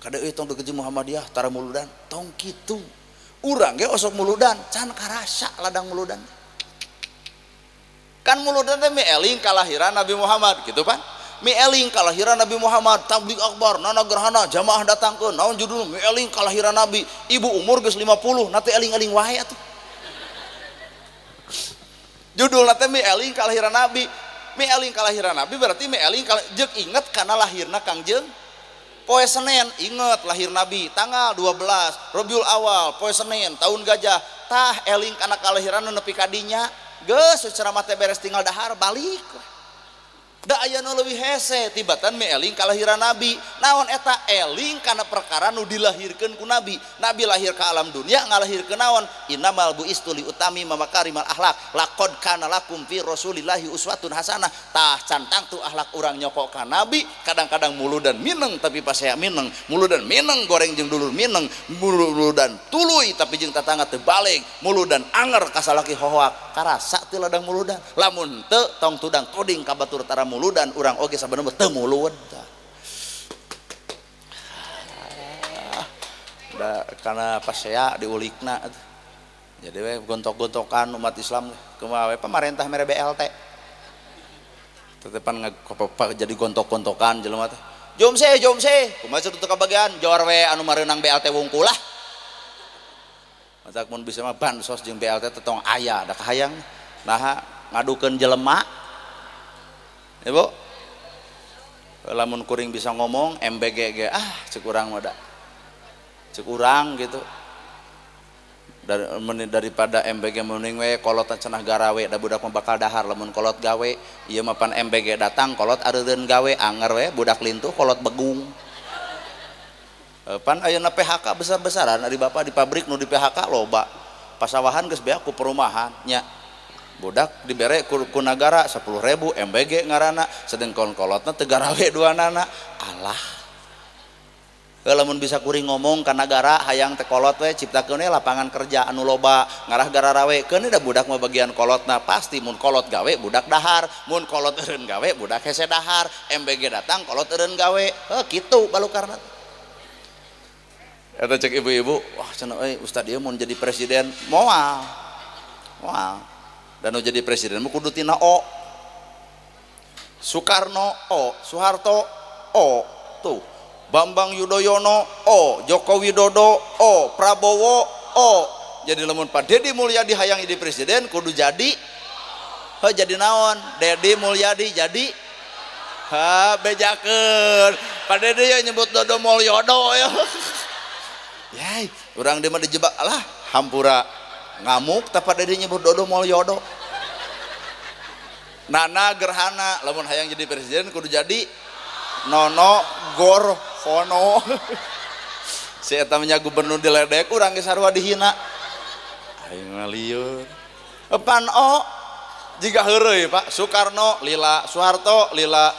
S1: Kade euy tong deukeut jeung Muhammadiyah tara muludan tong kitu. Urang ge osok muludan can karasa ladang muludan. Kan muludan teh mieling kalahiran Nabi Muhammad gitu pan. Mieling kalahiran Nabi Muhammad, tabligh akbar, nana gerhana, jamaah datangkeun, naon judulna mieling kalahiran Nabi. Ibu umur geus 50, na teh eling-eling wae atuh. Judulna teh mieling kalahiran Nabi. Mieling kalahiran Nabi berarti mieling jeung inget kana lahirna Kangjeng Poe Senin inget lahir Nabi tanggal 12 Rabiul Awal poe Senin tahun gajah. Tah eling kana kalahiran nu nepi ka dinya geus ceramah teh beres tinggal dahar balik. Da aya nu leuwih hese tibatan mi eling kalahiran Nabi. Naon eta eling kana perkara nu dilahirkeun ku Nabi. Nabi lahir ka alam dunia ngalahirkeun naon? Innamal buistu li utami makarimal akhlak laqad kana lakum fi rasulillahi uswatun hasanah. Tah cantang tu akhlak urang nyokok ka Nabi, kadang-kadang muludan mineng tapi pasea mineng, muludan mineng goreng jeung dulur mineng, muludan tuluy tapi jeung tatangga teu balik, muludan anger ka salaki hohoak. Karasa teu ladang muludan. Lamun teu tong tudang tuding ka batur tara muludan urang oge sabenerna teu mulud. Da kana pasea diulikna. Jadi we gontok-gontokan umat Islam kumaha we pamarentah mere BLT. Tetepan jadi gontok-gontokan jelema teh. Jom se, jom se. Kumaha teu kabagian jor we anu mareunang BLT wungkul lah. Matak mun bisa mah bansos jeung BLT teh tong aya da kahayang. Naha ngadukeun jelema. Ibu, lamun kuring bisa ngomong MBG ge ah cek urang mah da. Cek urang gitu. Daripada MBG mending we kolot cenah garawe da budak mah bakal dahar lamun kolot gawe ieu mah pan MBG datang kolot areureun gawe anger we budak lintuh kolot begung. Pan ayeuna PHK besar-besaran ari bapak di pabrik nu di PHK loba. Pasawahan geus beak ku perumahan nya. Budak dibere ku nagara 10.000 MBG ngaranna sedengkon kolotna teu garawe duanana. Alah. Lamun bisa kuring ngomong ka nagara hayang teh kolot we ciptakeun we lapangan kerja anu loba ngarah gararawe keun da budak mah bagian kolotna pasti mun kolot gawe budak dahar mun kolot eureun gawe budak hese dahar MBG datang kolot eureun gawe heuh kitu balukarna. Eta cek ibu-ibu wah cenah euy ustad ieu mun jadi presiden moal moal. Dan jadi presiden kudu tina O. Soekarno O, Soeharto O, tuh Bambang Yudhoyono O, Joko Widodo O, Prabowo O. Jadi lamun Pak Dedi Mulyadi hayang jadi presiden kudu jadi heuh jadi naon? Dedi Mulyadi jadi ha bejakeun. Pak Dedi ya nyebut Dodo Mulyodo ya. Yai, urang dia mah dijebak lah hampura ngamuk tapi Dedi nyebut Dodo Mulyodo. Nana gerhana lamun hayang jadi presiden kudu jadi Nono Gorhono. Si eta nya gubernur diledek urang ge sarua dihina. Aing mah lieur. Pan O jiga heureuy Pak. Soekarno lila, Soeharto lila,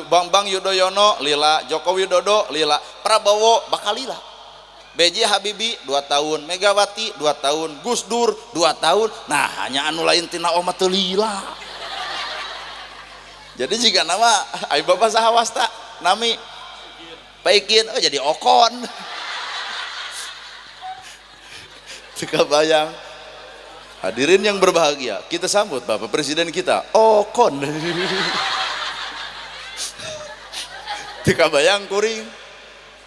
S1: Bambang Yudhoyono lila, Joko Widodo lila, Prabowo bakal lila. B.J. Habibie 2 tahun, Megawati 2 tahun, Gus Dur 2 tahun. Nah, hanya anu lain tina oma teu lila. Jadi jika nama ai bapak saha wasta nami Paikin oh jadi okon. Teu kabayang. Hadirin yang berbahagia, kita sambut Bapak Presiden kita, okon. Teu kabayang kuring.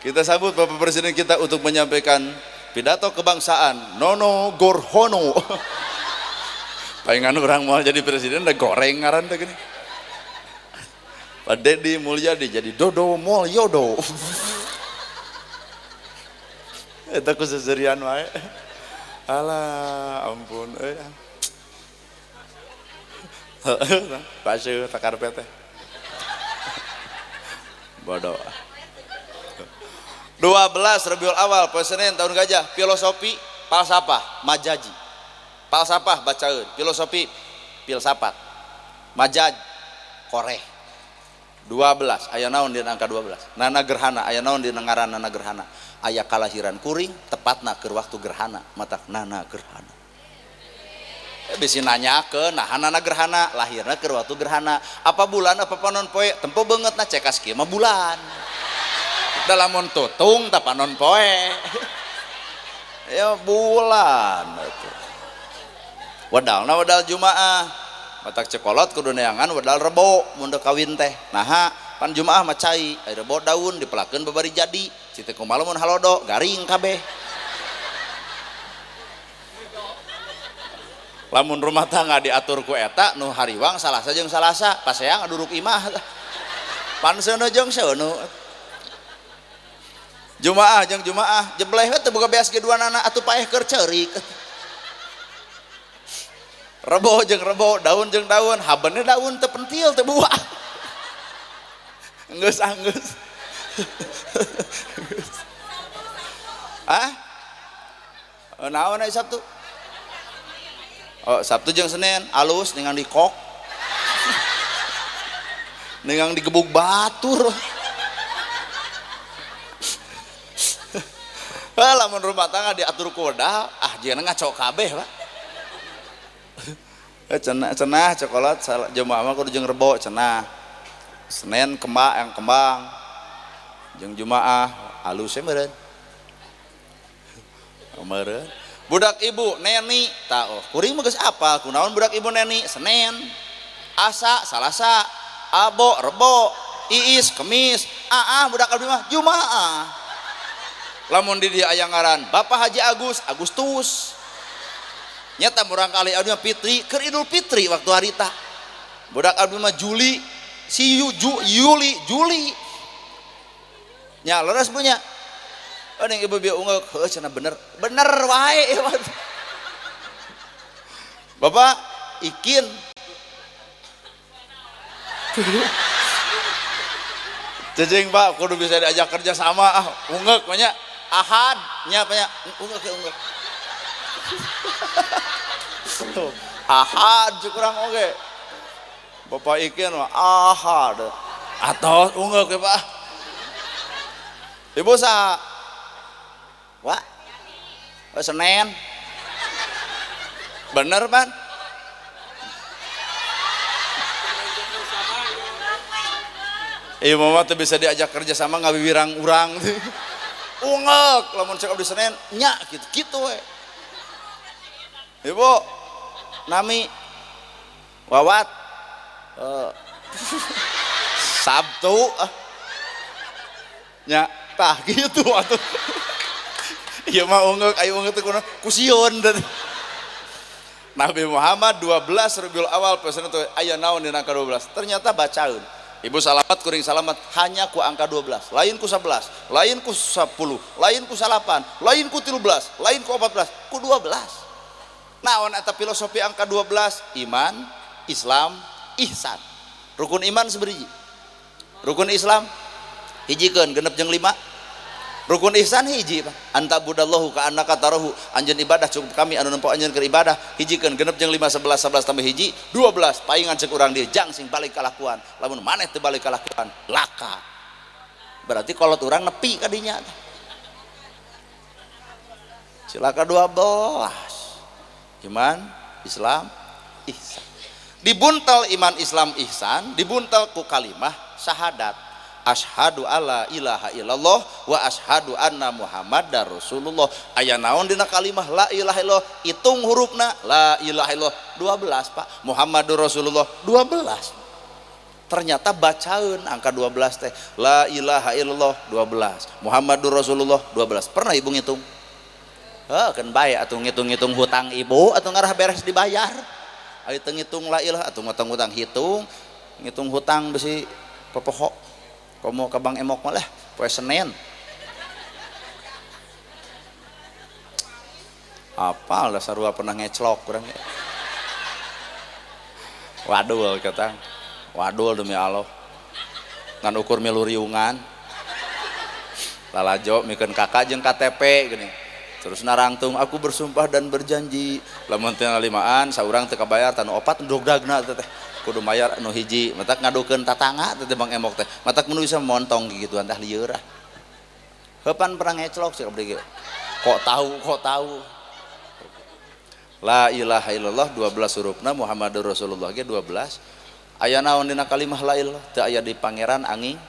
S1: Kita sambut Bapak Presiden kita untuk menyampaikan pidato kebangsaan Nono Gorhono. Palingan orang mau jadi presiden udah goreng ngaran teh gini. Pak Dedi Mulyadi jadi Dodo Mulyodo. Eta ku seserian wae. Alah ampun euy. Paseuh takarpet teh. Bodoh. 12 Rabiul Awal poe Senin tahun gajah filosofi falsafah majaji. Falsafah bacaeun, filosofi filsafat. Majaj koreh. 12 aya naon dina angka 12? Nana gerhana aya naon dina ngaran nana gerhana? Aya kalahiran kuring tepatna keur waktu gerhana matak nana gerhana. Bisi nanyakeun nah nana gerhana lahirna keur waktu gerhana. Apa bulan apa panon poe? Tempo beungeutna cekas kieu mah bulan. Lamun tutung tak panon poe ya bulan wedalna wedal Jumaah matak cekolot kudu neangan wedal Rebo mun deuk kawin teh naha pan Jumaah mah cai aya rebo daun dipelakeun babari jadi cite kumaha mun halodo garing kabeh. Lamun rumah tangga diatur ku eta nu hariwang Salasa jeung Salasa pasea ngaduruk imah pan seuneu jeung seuneu. Jumaah jeung Jumaah jebleh we teu boga beas ge duanana atuh paeh keur ceurik. Rebo jeung rebo, daun jeung daun, habeunna daun teu pentil teu buah. Geus anggeus. Ah? Naon aya Sabtu? Oh, Sabtu jeung Senin alus ningang dikok. Ningang digebuk batur. Lamun rumah tangga diatur ku wedal, ah jieuna ngaco kabeh, Pak. Cenah cenah cokolat Jumaah mah kudu jeung Rebo cenah. Senin kembang yang kembang. Jeung Jumaah alus we meureun. Meureun. Budak ibu Neni tah oh kuring mah geus apal kunaon budak ibu Neni Senin. Asa Salasa, Abo Rebo, Iis Kemis, Aah budak abdi mah Jumaah. Lamun di dieu aya ngaran Bapak Haji Agus, Agustus. Nyata murang kali abdi mah Fitri, keur Idul Fitri waktu harita. Budak abdi mah Juli, si Yuli, Juli. Nya leres punya. Oh ning ibu bieu ungeuk, heuh cenah bener. Bener wae. Bapak Ikin. Cecing Pak, kudu bisa diajak kerja sama ah, ungeuk nya. Ahad nya apa nya? Ungeuk ungeuk. Tuh, ahad kurang oge. Bapak Ikin mah ahad. Atos ungeuk ya Pak. Ibu sa Wah. Oh, Senin. Bener, Pan? Ibu mah teu bisa diajak kerja sama ngawiwirang urang. Ungeuk lamun cek abdi Senin nya kitu kitu we. Ibu nami Wawat Sabtu nya tah kitu atuh. Ieu mah ungeuk aya ungeuk teh kunaon kusieun. Nabi Muhammad 12 Rabiul Awal pesan teh aya naon dina angka 12 ternyata bacaeun. Ibu salamat kuring salamat hanya ku angka 12, lain ku 11, lain ku 10, lain ku 8, lain ku 13, lain ku 14, ku 12. Naon eta filosofi angka 12? Iman, Islam, ihsan. Rukun iman seberiji. Rukun Islam hijikeun genep jeung 5. Rukun ihsan hiji, Pak. Anta budallahu ka annaka tarahu, anjeun ibadah cukup kami anu nempo anjeun keur ibadah, hijikeun genep jeung 5 11 11 tambah hiji 12. Paingan cek urang dieu jang sing balik kalakuan. Lamun maneh teu balik kalakuan, laka. Berarti kolot urang nepi ka dinya. Cilaka 12. Iman, Islam, ihsan. Dibuntel iman Islam ihsan, dibuntel ku kalimah syahadat. Asyhadu alla ilaha illallah wa asyhadu anna Muhammadar Rasulullah. Aya naon dina kalimah la ilaha illallah? Hitung hurufna la ilaha illallah 12, Pak. Muhammadur Rasulullah 12. Ternyata bacaeun angka 12 teh. La ilaha illallah 12, Muhammadur Rasulullah 12. Pernah ibu ngitung? Heuh, keun bae atuh ngitung-ngitung hutang ibu atuh ngarah beres dibayar. Ayo teu ngitung la ilaha atuh ngutang-ngutang hitung, ngitung hutang besi popoho. Komo ka Bang Emok malah poe Senin. Apal dasar sarua pernah ngeclok urang. Wadul kata. Wadul demi Allah. Ngan ukur milu riungan. Lalajo mikeun kakak jeung KTP gini. Terus narangtung aku bersumpah dan berjanji lamun teu limaan saurang teu kabayar tanu opat dogdagna teh. Kudu mayar anu hiji matak ngadukeun tatangga teh Bang Emok teh matak mun bisa montong gituan tah lieur ah. Heupan pernah ngeclok sih abdi ge. Kok tahu. La ilaha illallah 12 hurufna Muhammadur Rasulullah ge 12. Aya naon dina kalimah la ilallah teu aya di pangeran angin.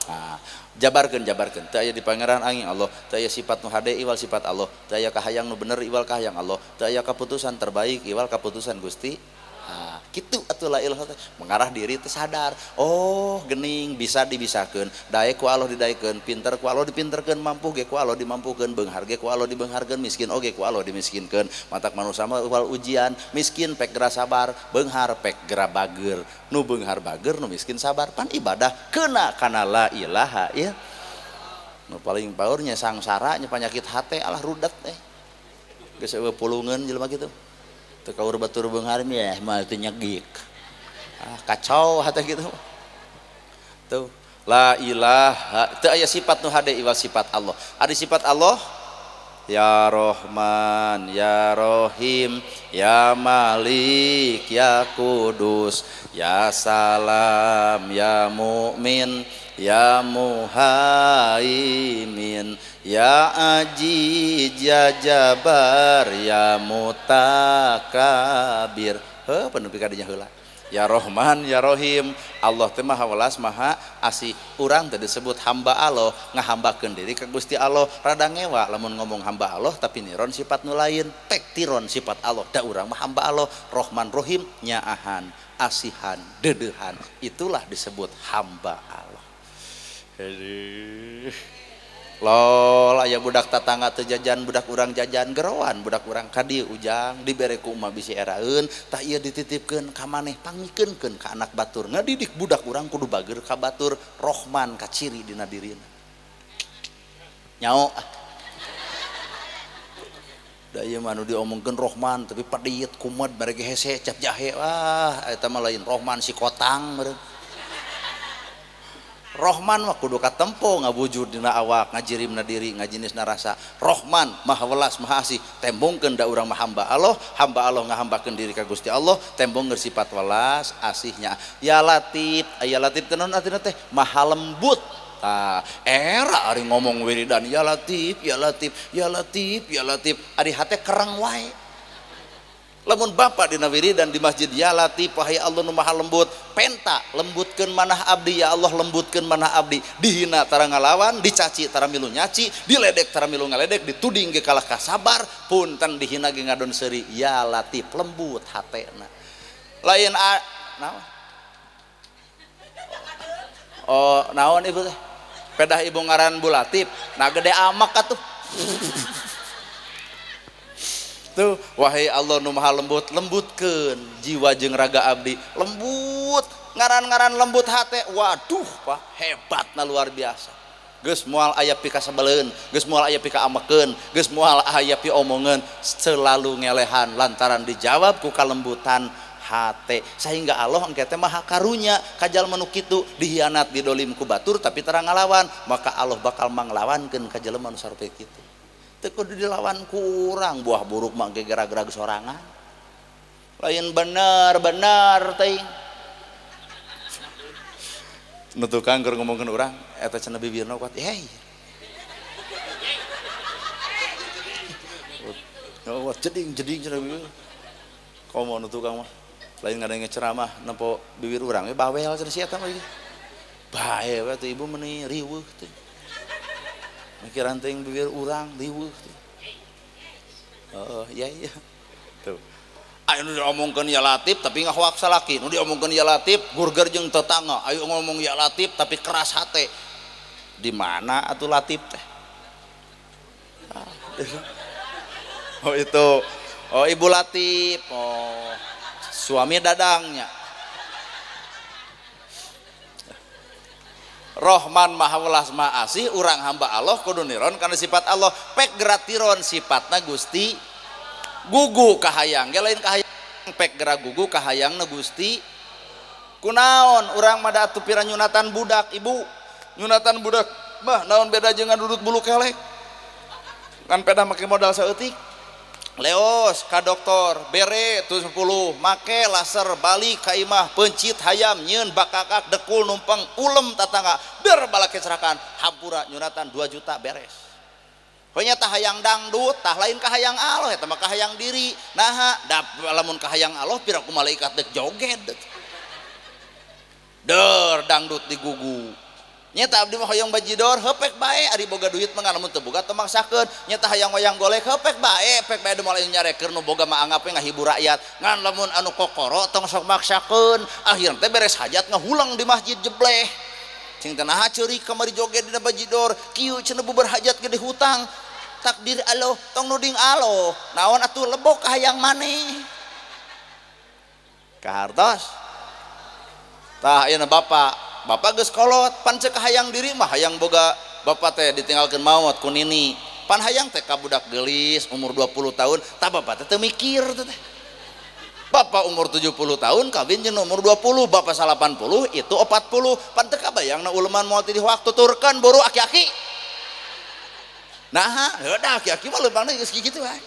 S1: Nah, jabarkeun teu aya di pangeran angin Allah, teu aya sifat nu hade iwal sifat Allah, teu aya kahayang nu bener iwal kahayang Allah, teu aya kaputusan terbaik iwal kaputusan Gusti. Nah, kitu atuh la ilaha mengarah diri teh sadar. Oh, gening bisa dibisakeun, daek ku Allah didaekeun, pinter ku Allah dipinterkeun, mampu ge ku Allah dimampukeun, beunghar ge ku Allah dibeungharkeun, miskin oge ku Allah dimiskinkeun. Matak manusa mah ual ujian, miskin pek gera sabar, beunghar pek gera bager. Nu beunghar bager, nu miskin sabar, pan ibadah kena kana la ilaha illallah. Nu paling paurnya sangsara nya penyakit hate alah rudet teh. Geus eueuh pulungeun jelema kitu. Teu kaur batur beunghar ya mah teu nyegik. Ah kacau hate kitu. Tuh la ilaha teu aya sifat nu hade iwal sifat Allah. Ari sifat Allah Ya Rahman, Ya Rahim, Ya Malik, Ya Kudus, Ya Salam, Ya Mu'min, Ya Muhaimin, Ya Aziz, Ya Jabar, Ya Mutakabir. Heuh penuh kadinya heula. Ya Rahman, Ya Rahim, Allah teh maha welas maha asih. Urang teh disebut hamba Allah, ngahambakeun diri ka Gusti Allah. Rada ngewa lamun ngomong hamba Allah tapi niron sifat nu lain, pek tiron sifat Allah. Da urang mah hamba Allah, Rahman Rahim, nyaahan, asihan, deudeuhan. Itulah disebut hamba Allah. Aduh. Lol aya budak tatangga teu jajan, budak urang jajan geroan, budak urang ka dieu ujang dibere ku emak bisi eraeun, tah ieu dititipkeun ka maneh pangmikeunkeun ka anak batur. Ngadidik budak urang kudu bager ka batur, Rohman kaciri dina dirina. Nyao ah. Da ieu mah anu diomongkeun Rohman tapi pedit kumed mere ge hese cap jahe, wah eta mah lain Rohman si kotang meureun. Rohman mah kudu katempo ngawujud dina awak, ngajirimna diri, ngajinisna rasa. Rohman maha welas maha asih, tembongkeun da urang mah hamba Allah, hamba Allah ngahambakeun diri ka Gusti Allah, tembong sifat welas asihnya. Ya Latif, aya Latif teh naon artina teh? Maha lembut. Tah, era ari ngomong wiridan ya Latif, ya Latif, ya Latif, ya Latif, ari hate kereng wae. Lamun bapak dina wiridan di masjid ya Latif, wahai Allah nu maha lembut, penta lembutkeun manah abdi ya Allah, lembutkeun manah abdi. Dihina tara ngalawan, dicaci tara milu nyaci, diledek tara milu ngaledek, dituding ge kalah kasabar, punten dihina ge ngadon seuri. Ya Latif, lembut hatena. Lain a naon? Oh, naon ibu teh? Pedah ibu ngaran Bu Latif, nah gede amak atuh. Tuh, wahai Allah nu maha lembut, lembutkeun jiwa jeung raga abdi. Lembut, ngaran-ngaran lembut hate. Waduh, Pak, hebatna luar biasa. Geus moal aya pikasebeleun, geus moal aya pikaamekeun, geus moal aya piomongeun, selalu ngelehan lantaran dijawab ku kalembutan hate. Sehingga Allah engke teh maha karunya ka jalma nu kitu, dihianat didolim ku batur tapi tara ngalawan, maka Allah bakal manglawankeun ka jelema nu sarupi kitu. Teu kudu dilawan ku urang, buah buruk mah ge gara-gara sorangan. Lain bener-bener teuing. Nu tukang keur ngomongkeun urang eta cenah bibirna kuat, hei. Oh, jeding-jeding cenah bibir. Komo nu tukang mah lain ngadenge ceramah nempo bibir urang we bawel cenah si eta mah. Bae we atuh ibu meuni riweuh teh. Mikiran teuing bibir urang riweuh teh. Heeh, iya iya. Tuh. Ayo nu diomongkeun ya Latif tapi ngahoak salaki, nu diomongkeun ya Latif gurger jeung tetangga, ayo ngomong ya Latif tapi keras hate. Di mana atuh Latif teh? Oh itu. Oh Ibu Latif. Oh suami dadangnya. Rohman maha welas maha asih, urang hamba Allah kudu niron kana sifat Allah, pek geratiron sifatna Gusti gugu kahayang ge lain kahayang, pek gera gugu kahayangna Gusti. Kunaon urang mah da atuh pira nyunatan budak ibu, nyunatan budak mah naon beda jeung ngadudut bulu kelek, kan pedah make modal saeutik. Leos ka doktor bere tu 10 make laser balik ka imah pencit hayam nyeun bakakak dekul numpang ulem tatangga der balake cerakan hampura nyunatan 2 juta beres. Pokoknya tah hayang dangdut tah lain kahayang Allah eta mah kahayang diri. Naha da lamun kahayang Allah pira ku malaikat dek joget der dangdut digugu. Nyata abdi mah hoyong bajidor hepek bae ari boga duit mah lamun teu boga teu maksakeun. Nyata hayang wayang golek hepek bae, pek bae moal nyarekeun nu boga mah anggap we ngahibur rakyat. Ngan lamun anu kokoro tong sok maksakeun, akhirna teh beres hajat ngahulang di masjid jebleh. Cing teh naha ceurik kamari joget dina bajidor, kieu cenah bubar hajat gede hutang. Takdir Allah tong nuding Allah. Naon atuh lebok ka hayang maneh. Kahartos. Tah ayeuna bapak, bapak geus kolot pan ceuk hayang diri mah hayang boga Bapak teh ditinggalkeun maot ku nini. Pan hayang teh ka budak geulis umur 20 tahun, tah bapak teh teu mikir teh. Bapak umur 70 tahun kawin jeung umur 20, bapak 80 itu 40. Pan teu kabayangna uleman moal ti di waktu turkeun buru aki-aki. Nah, heuh aki-aki mah leumpangna geus kitu wae.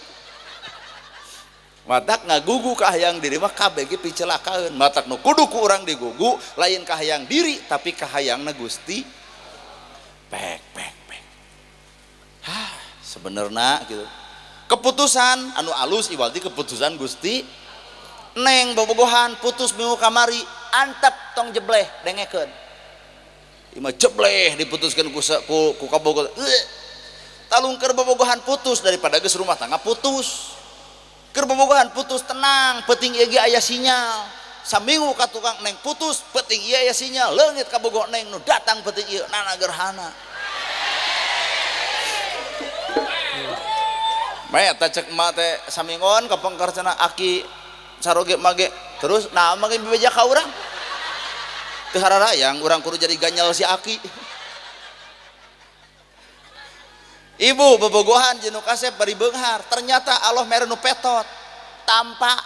S1: Matak ngagugu kahayang diri mah kabeh ge picelakaeun. Matak nu kudu ku urang digugu lain kahayang diri tapi kahayangna Gusti. Pek pek pek. Hah, sebenarna gitu. Keputusan anu alus iwal ti keputusan Gusti. Neng bobogohan putus minggu kamari antep tong jebleh dengekeun. Imah jebleh diputuskeun ku kabogoh. Talung keur bobogohan putus daripada geus rumah tangga putus. Keur bobogohan putus tenang, penting ieu ge aya sinyal. Saminggu ka tukang neng putus, penting ieu aya sinyal. Leungit kabogoh neng nu datang penting ieu nana gerhana. Meh eta cek emak teh saminggon ka pengker cenah aki saroge mage terus nah mage bebeja ka urang. Teu hararayang urang kudu jadi ganyal si aki. Ibu bobogohan jeung nu kasep bari beunghar, ternyata Allah mere nu petot tampa.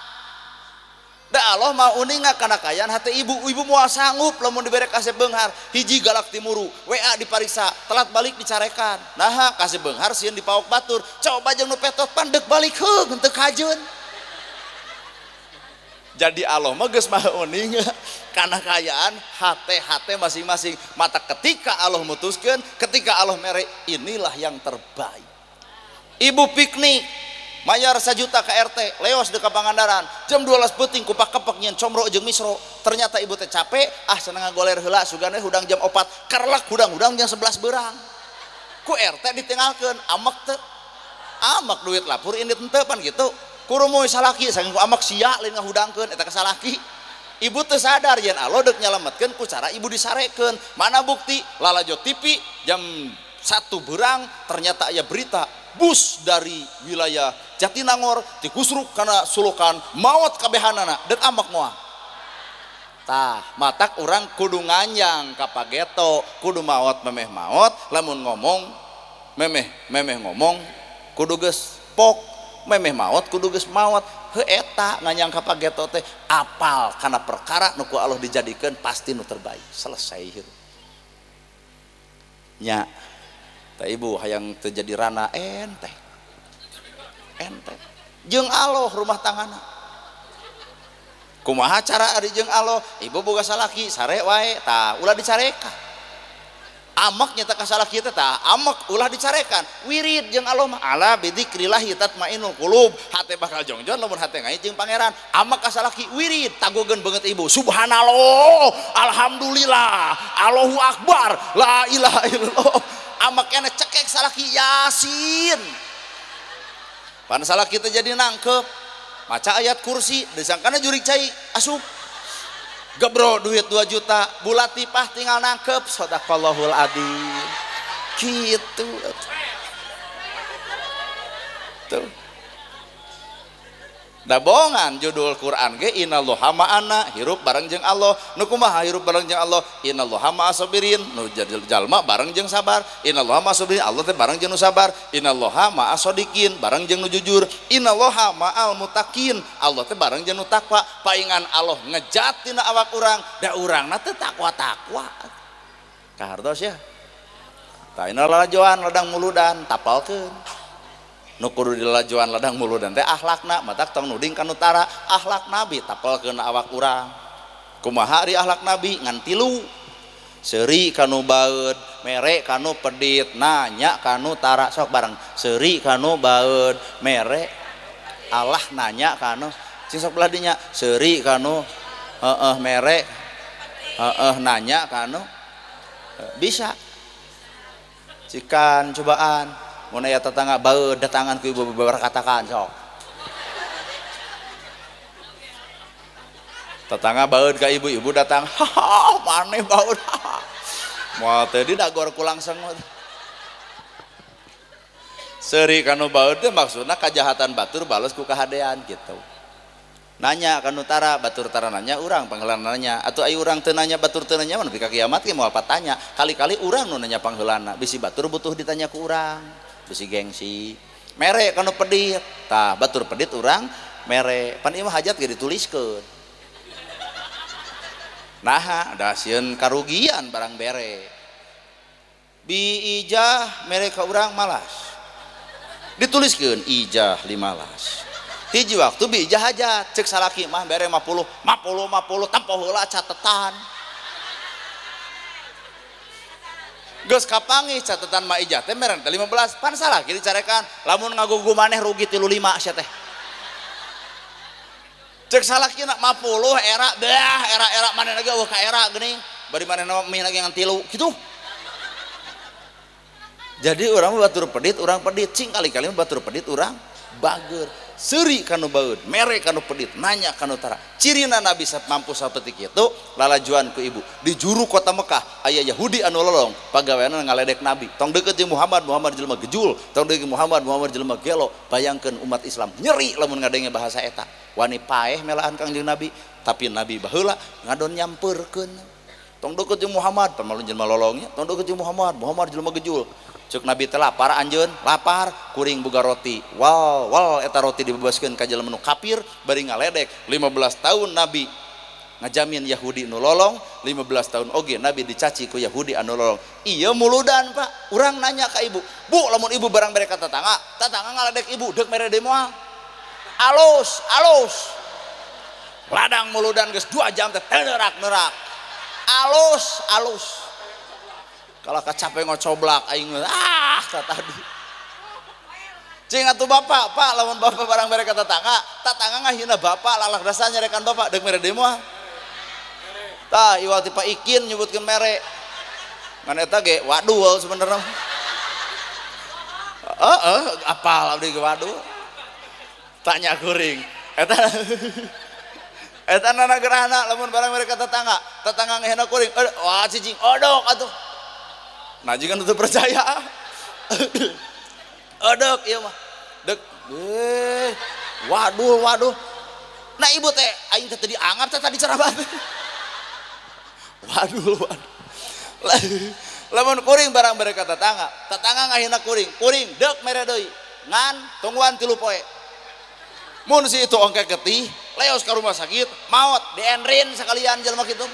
S1: Da Allah mah uninga kana kayaan hate ibu, ibu moal sanggup lamun dibere kasep beunghar. Hiji galak timuru, WA dipariksa, telat balik dicarekan. Naha kasep beunghar sieun dipaok batur. Coba jeung nu petot pandek balik heug henteu kajeun. Jadi Allah mah geus maha uninga kana kayaan hate-hate masing-masing. Mata ketika Allah mutuskeun, ketika Allah mere, inilah yang terbaik. Ibu piknik mayar 1 juta ke RT, leos di Pangandaran, jam 12 peuting kupak kepak nyen comro jeung misro. Ternyata ibu teh capek, ah seneng ngagoler heula sugane hudang jam 4, kerlek hudang-hudang jam 11 beurang. Ku RT ditinggalkeun, amek teu. Amek duit lapur ini teu pan gitu. Kurumuy salaki saking ku amek sia lain ngahudangkeun eta ka salaki. Ibu teu sadar yen Allah deuk nyalametkeun ku cara ibu disarekeun. Mana bukti? Lalajo TV jam 1 beurang ternyata aya berita bus dari wilayah Jatinangor dikusruk kana sulukan maot kabehanana deuk amek moal. Tah, matak urang kudu nganjang ka pageto, kudu maot memeh maot, lamun ngomong memeh memeh ngomong kudu geus pok. Memeh maot kudu geus maot. Heuh eta nganyang ka pageto teh apal kana perkara nu ku Allah dijadikeun pasti nu terbaik. Selesai hirup. Nya. Tah ibu hayang teu jadi rana ente. Ente. Jeung Allah rumah tanggana. Kumaha cara ari jeung Allah? Ibu boga salaki sare wae tah ulah dicarekan. Amek nyata ka salaki teh tah amek ulah dicarekan. Wirid jeung Allah mah ala bidzikrillah tatmainul qulub. Hate bakal jongjon lamun hate ngait jeung pangeran. Amek ka salaki wirid tagogeun beungeut ibu. Subhanallah, alhamdulillah, Allahu akbar, la ilaha illallah. Amek keneh cekek salaki Yasin. Pan salaki teh jadi nangkep. Maca ayat kursi disangkana jurik cai asup. Gebro duit 2 juta, bulatipah tinggal nangkep, sadaqallahul adzim. Gitu. Tuh. Da bongan judul Quran ge innallaha ma'ana, hirup bareng jeung Allah. Nu kumaha hirup bareng jeung Allah? Innallaha ma'asabirin, nu jalma bareng jeung sabar. Innallaha ma'asabirin, Allah teh bareng jeung nu sabar. Innallaha ma'asadiqin, bareng jeung nu jujur. Innallaha ma'al muttaqin, Allah teh bareng jeung nu takwa. Paingan Allah ngejat tina awak urang, da urangna teh takwa-takwa. Kahartos ya. Tah inna lalajoan ladang muludan tapalkeun. Nu kudu dilajuan ladang muludan teh akhlakna, matak tong nuding ka nu tara. Akhlak nabi tapelkeun awak urang. Kumaha ari akhlak nabi? Ngan tilu. Seuri ka nu baeud, mere ka nu pedit, nanya ka nu tara. Sok bareng seuri ka nu baeud, mere Allah nanya ka nu cing sok belah dinya. Seuri ka nu heeh mere heeh nanya ka nu bisa. Cikan cobaan mun aya tetangga baeud datangan ku ibu katakan sok. Tetangga baeud ka ibu, ibu datang, haha maneh baeud. Moal teu didagor ku langsung. Seuri kanu baeud teh maksudna kajahatan batur bales ku kahadean gitu. Nanya ka nu tara, batur tara nanya urang pangheulana nanya. Atuh aya urang teu nanya batur teu nanya mah nepi ka kiamat ge moal patanya. Kali-kali urang nu nanya pangheulana, bisi batur butuh ditanya ku urang, bisi gengsi. Mere ka nu pedit, tah batur pedit urang mere. Pan ieu mah hajat ge dituliskeun. Naha da sieun karugian barang bere. Bi ijah mere ka urang malas. Dituliskeun ijah 15. Hiji waktu bi ijah hajat cek salaki mah bere 50, 50, 50 tempo heula catetan. Geus kapanggih catetan mah ijah teh mere teh 15, pan salaki dicarekan lamun ngagugu maneh rugi 35 sia teh. Cek salakina 50 era dah era-era maneh lagi eueuh ka era geuning bari manehna mih lagi ngan 3 kitu. Jadi urang mah batur pedit urang pedit, cing kali-kali mah batur pedit urang bager. Seuri kanu baeud, mere kanu pedit, nanya kanu tara. Cirina Nabi mampu sapetik itu lalajuan ku ibu. Di juru kota Mekah aya Yahudi anu lolong, pagaweanna ngaledek Nabi. Tong deukeut jeung Muhammad, Muhammad jelema gejul, tong deukeut Muhammad, Muhammad jelema gelo. Bayangkeun umat Islam nyeri lamun ngadenge bahasa eta. Wani paeh melaan Kangjeng Nabi, tapi Nabi baheula ngadon nyampeurkeun. Tong deukeut jeung Muhammad, pamalu jelema lolongnya, tong deukeut jeung Muhammad, Muhammad jelema gejul. Cek Nabi teh lapar anjeun, lapar, kuring boga roti. Wal, wal eta roti dibebaskeun ka jelema nu kafir bari ngaledek. 15 tahun Nabi ngajamin Yahudi nu lolong, 15 tahun oge Nabi dicaci ku Yahudi anu lolong. Ieu muludan Pak, urang nanya ka ibu, "Bu, lamun ibu barang bere ka tetangga, tetangga ngaledek ibu deuk mere deui moal." Alus, alus. Ladang muludan geus 2 jam teh teu neurak-neurak. Alus, alus. Kalau capek ngocoblak aing ah tadi. Cing atuh bapak, Pak lamun bapak barang mere ka tetangga, tetangga ngahina bapak lalak dasa nyarekan bapak deuk mere deui moal. Tah iwal ti Pak Ikin nyebutkeun mere. Ngan eta ge wadul sebenarnya. Heeh, apal abdi ge wadul. Tanya kuring. Eta eta nana gerahana lamun barang mere ka tetangga, tetangga ngahina kuring. Wah cicing odok atuh. Nah jika itu percaya odok iya mah dek waduh waduh. Nah ibu teh aing teh tadi anggap teh tadi ceramah. Waduh waduh. Lamun kuring barang mereka tetangga, tetangga ngahina kuring, kuring dek mere deui ngan tungguan 3 poe. Mun si itu ongke getih, leos ka rumah sakit, maot dienrin sekalian jelema kitu.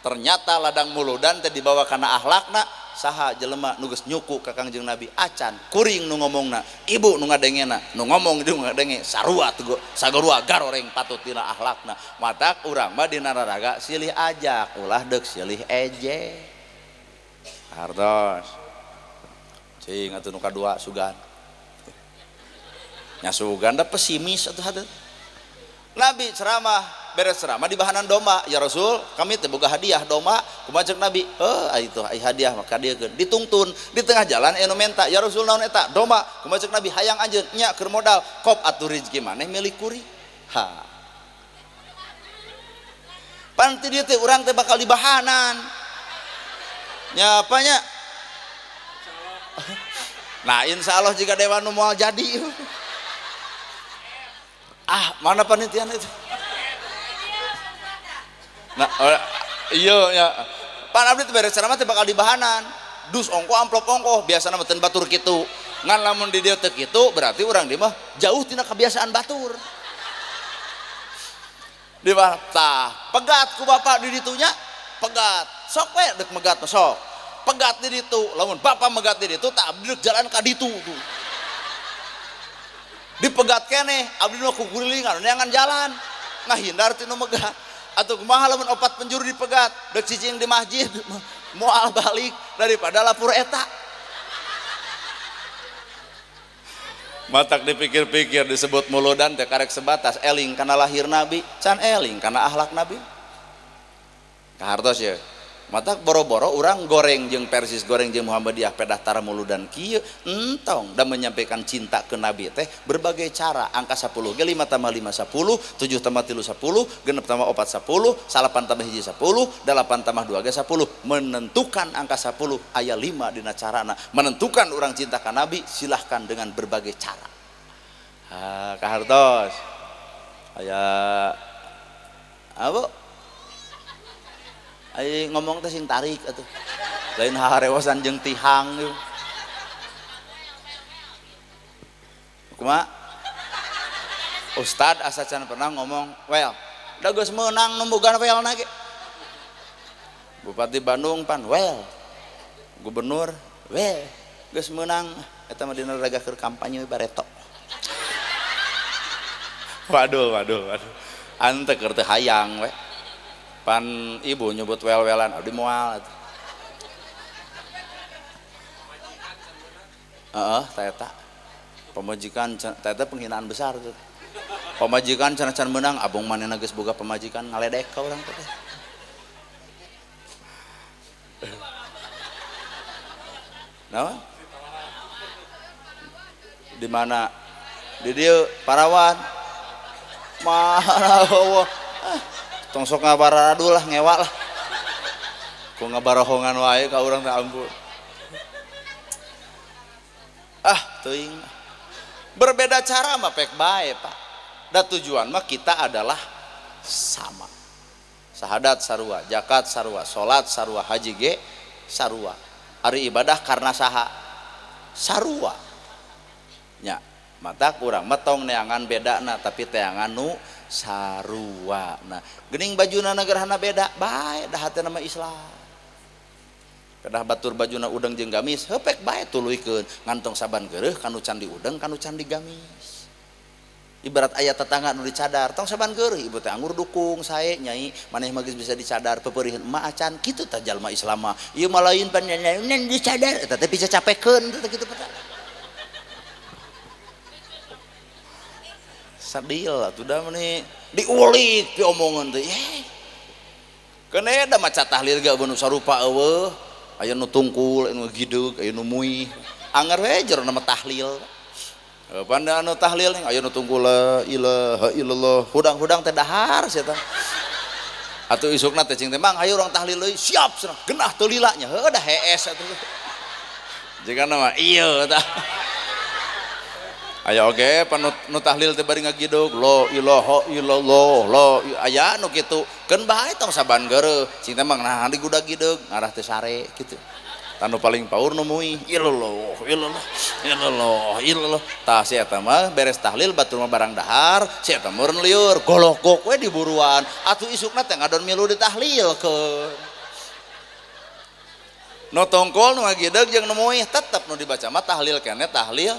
S1: Ternyata ladang muludan teh dibawa kana akhlakna saha jelema nu geus nyuku ka Kangjeng Nabi acan kuring nu ngomongna ibu nu ngadengena nu ngomong nu ngadenge sarua teu sagorua garoreng patut dina akhlakna. Matak urang mah dina raraga silih ajak ulah deuk silih eje. Hartos cing atuh nu kadua sugan nya sugan da pesimis atuh hade. Nabi ceramah beres ceramah di bahanan domba, ya Rasul kami teh boga hadiah domba, kumaha ceuk Nabi? Heuh itu ai hadiah maka diekeun ditungtun di tengah jalan anu menta, ya Rasul naon eta domba, kumaha ceuk Nabi? Hayang anjeun nya keur modal kop atuh rezeki maneh milik kuring. Ha pan ti dieu teh urang teh bakal dibahanan nya apanya. Nah insyaallah jika dewan nu moal jadi. Ah mana panitiana itu? Nah, iya ya. Pan abdi teh beres ceramah teh bakal dibahanan. Dus ongko amplop ongko, biasana mah teu batur kitu. Ngan lamun di dieu teu kitu berarti urang di mah jauh tina kebiasaan batur. Di mah tah, pegat ku bapak di ditunya, pegat. Sok we deuk megat mah sok. Pegat di ditu, lamun bapak megat di ditu tah abdi deuk jalan ka ditu tuh. Dipegat keneh, abdi mah kukurilingan neangan jalan, ngahindar ti nu megat. Atau kumaha lamun 4 penjuru dipegat deuk cicing di masjid moal balik daripada lapur eta. Matak dipikir-pikir disebut muludan teh karek sebatas eling kana lahir Nabi can eling kana akhlak Nabi. Kahartos ya. Matak boro-boro urang goreng jeung Persis goreng jeung Muhammadiyah pedah tara muludan kieu entong da menyampaikan cinta ke Nabi teh berbagai cara. Angka 10 ge 5 tambah 5 10, 7 tambah 3 10, 6 tambah 4 10, 9 tambah 1 10, 8 tambah 2 ge 10. Menentukan angka 10 aya 5 dina carana. Menentukan urang cinta ka Nabi silahkan dengan berbagai cara. Ha kahartos. Aya apa? Ai ngomong teh sing tarik atuh. Lain harewasan jeung tihang ieu. Kumaha? Ustad asa can pernah ngomong, "Well, da geus meunang numbugan welna ge." Bupati Bandung pan well. Gubernur well, geus meunang eta mah dina raga keur kampanye bareto. Waduh, waduh, waduh. Ante keur teu hayang we. Pan ibu nyebut wel-welan abdi moal atuh. Heeh, ta eta. Pamajikan ta eta penghinaan besar tuh. Pamajikan can-can meunang, abong manehna geus boga pamajikan ngaledek ka urang teh. Naon? Di mana? Di dieu Parawan. Mana eueuh. Ah, tong sok ngabaradul lah, ngewa lah. Ku ngabarohongan wae ka urang teh ampun. Ah, teuing. Berbeda cara mah pek bae, Pak. Da tujuan mah kita adalah sama. Sahadat sarua, zakat sarua, salat sarua, haji ge sarua. Ari ibadah karena saha? Sarua. Nya, mata kurang mah tong neangan bedana tapi teangan nu sarua. Nah, geuning bajuna negerhana beda, bae da hatena mah Islam. Kedah batur bajuna udeng jeung gamis, heupek bae tuluykeun, ngantong saban geureuh kanu can diudeng kanu can digamis. Ibarat aya tetangga nu dicadar, tong saban geureuh ibu teh anggur dukung sae nyai, maneh mah geus bisa dicadar pepeuriheun emak acan kitu tah jalma Islam mah. Ieu mah lain pan nyanyi dicadar eta teh bisa capekeun teh kitu peta. Sadil atuh da meni diulik pi omongan teh. Keun da maca tahlil ge nu sarupa eueuh. Aya nu tungkul, aya nu gideug, aya nu muih. Anger we jerona mah tahlil. Panda anu tahlil ning aya nu tungkul la ilaha illallah. Hudang-hudang teh dahar sia teh. Atuh isukna teh cing teh mang hayu urang tahlil deui. Siap cenah. Genah teu lila nya. Heuh da hees atuh. Jigana mah ieu tah. Aya oge pan nu tahlil teh bari ngagidug la ilaha illallah la aya nu kitu. Keun bae tong saban geureuh. Cing teh mah nah digudag-gideg ngarah teu sare kitu. Tanu paling paur nu muih illallah illallah illallah illallah. Tah si eta mah beres tahlil batur mah barang dahar, si eta meureun lieur golok-gok we diburuan. Atuh isukna teh ngadon milu ditahlilkeun. Nu tongkol nu ngagideg jeung nu muih tetep nu dibaca mah tahlil keneh tahlil.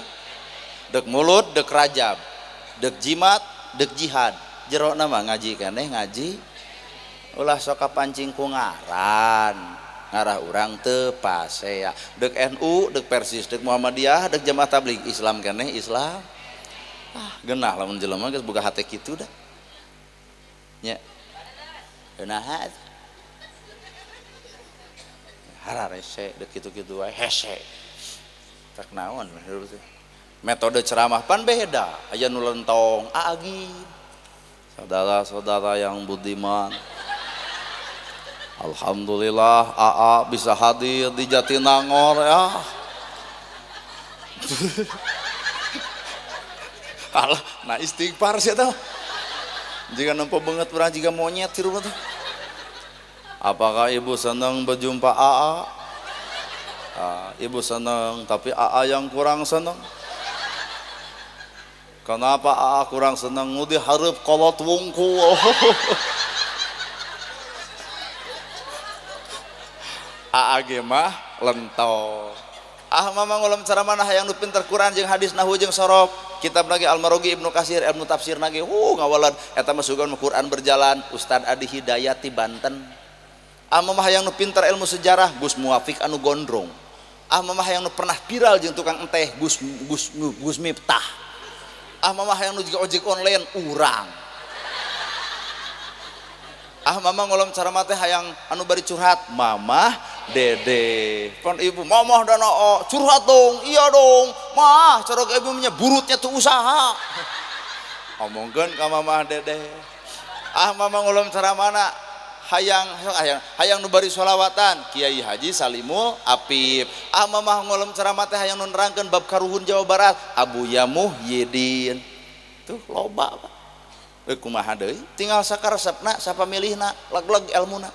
S1: Dek mulut, dek rajab, dek jimat, dek jihad. Jerona mah ngaji keneh ngaji ulah sok kapancing ku ngaran. Ngarah urang teu pasea. Dek NU, dek Persis, dek Muhammadiyah, dek Jamaah Tabligh, Islam keneh Islam. Ah, genah lamun jelema geus boga hate kitu dah. Nya. Geunah. Hararese dek kitu-kitu wae hese. Tak naon hirup teh. Metode ceramah pan beda, aya nu lentong, agi. Saudara-saudara yang budiman, alhamdulillah AA bisa hadir di Jatinangor ya. Alah, nah istighfar sih teh. Jika nempo banget urang jiga monyet di rumah tuh. Apakah ibu senang berjumpa AA? Ah, ibu senang, tapi AA yang kurang senang. Kenapa AA kurang senang? Ngudi hareup kolot wungkul. AA ge mah lentong. Ah mama ngulam cara mana hayang nu pinter Quran jeung hadis nahwu jeung sorof. Kitab lagi Al-Marogi Ibnu Katsir Ibnu Tafsir nage ngawalan eta mah sugan Quran berjalan Ustad Adi Hidayat ti Banten. Ah mama hayang nu pinter ilmu sejarah Gus Muwafiq anu gondrong. Ah mama hayang nu pernah viral jeung tukang enteh Gus Gus Gus Miftah. Ah mama hayang nu jiga ojek online urang. Ah mama ngolom cara mate hayang anu bari curhat mamah dede. Pan ibu mamah dan oo curhat dong, iya dong. Mah cara ibu nya burutnya tuh usaha. Omongkeun ka mamah dede. Ah mama ngolom cara mana hayang hayang hayang nu bari sholawatan Kiai Haji Salimul Apip. Ah mamah ngolom ceramah teh hayang nu nerangkeun bab karuhun Jawa Barat Abu Yamuhyidin. Tuh loba Pak. Deuk kumaha deui tinggal sakaresepna sapamilihna leg-leg elmuna.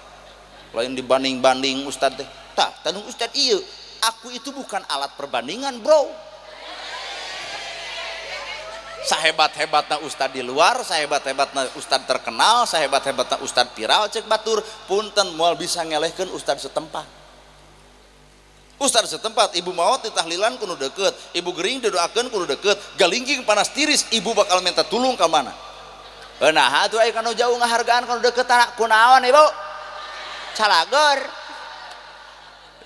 S1: Lain dibanding-banding ustad teh. Tah, tandung ustad ieu, aku itu bukan alat perbandingan, bro. Sahebat-hebatna ustad di luar, sahebat-hebatna ustad terkenal, sahebat-hebatna ustad viral cek batur, punten moal bisa ngelehkeun ustad setempat. Ustad setempat ibu maot ditahlilan kudu deket, ibu gering didoakeun kudu deket, galingging panas tiris ibu bakal minta tulung ka mana. Nah atuh aya kanu jauh ngahargaan kanu deket tara kunaon ibu? Calagor.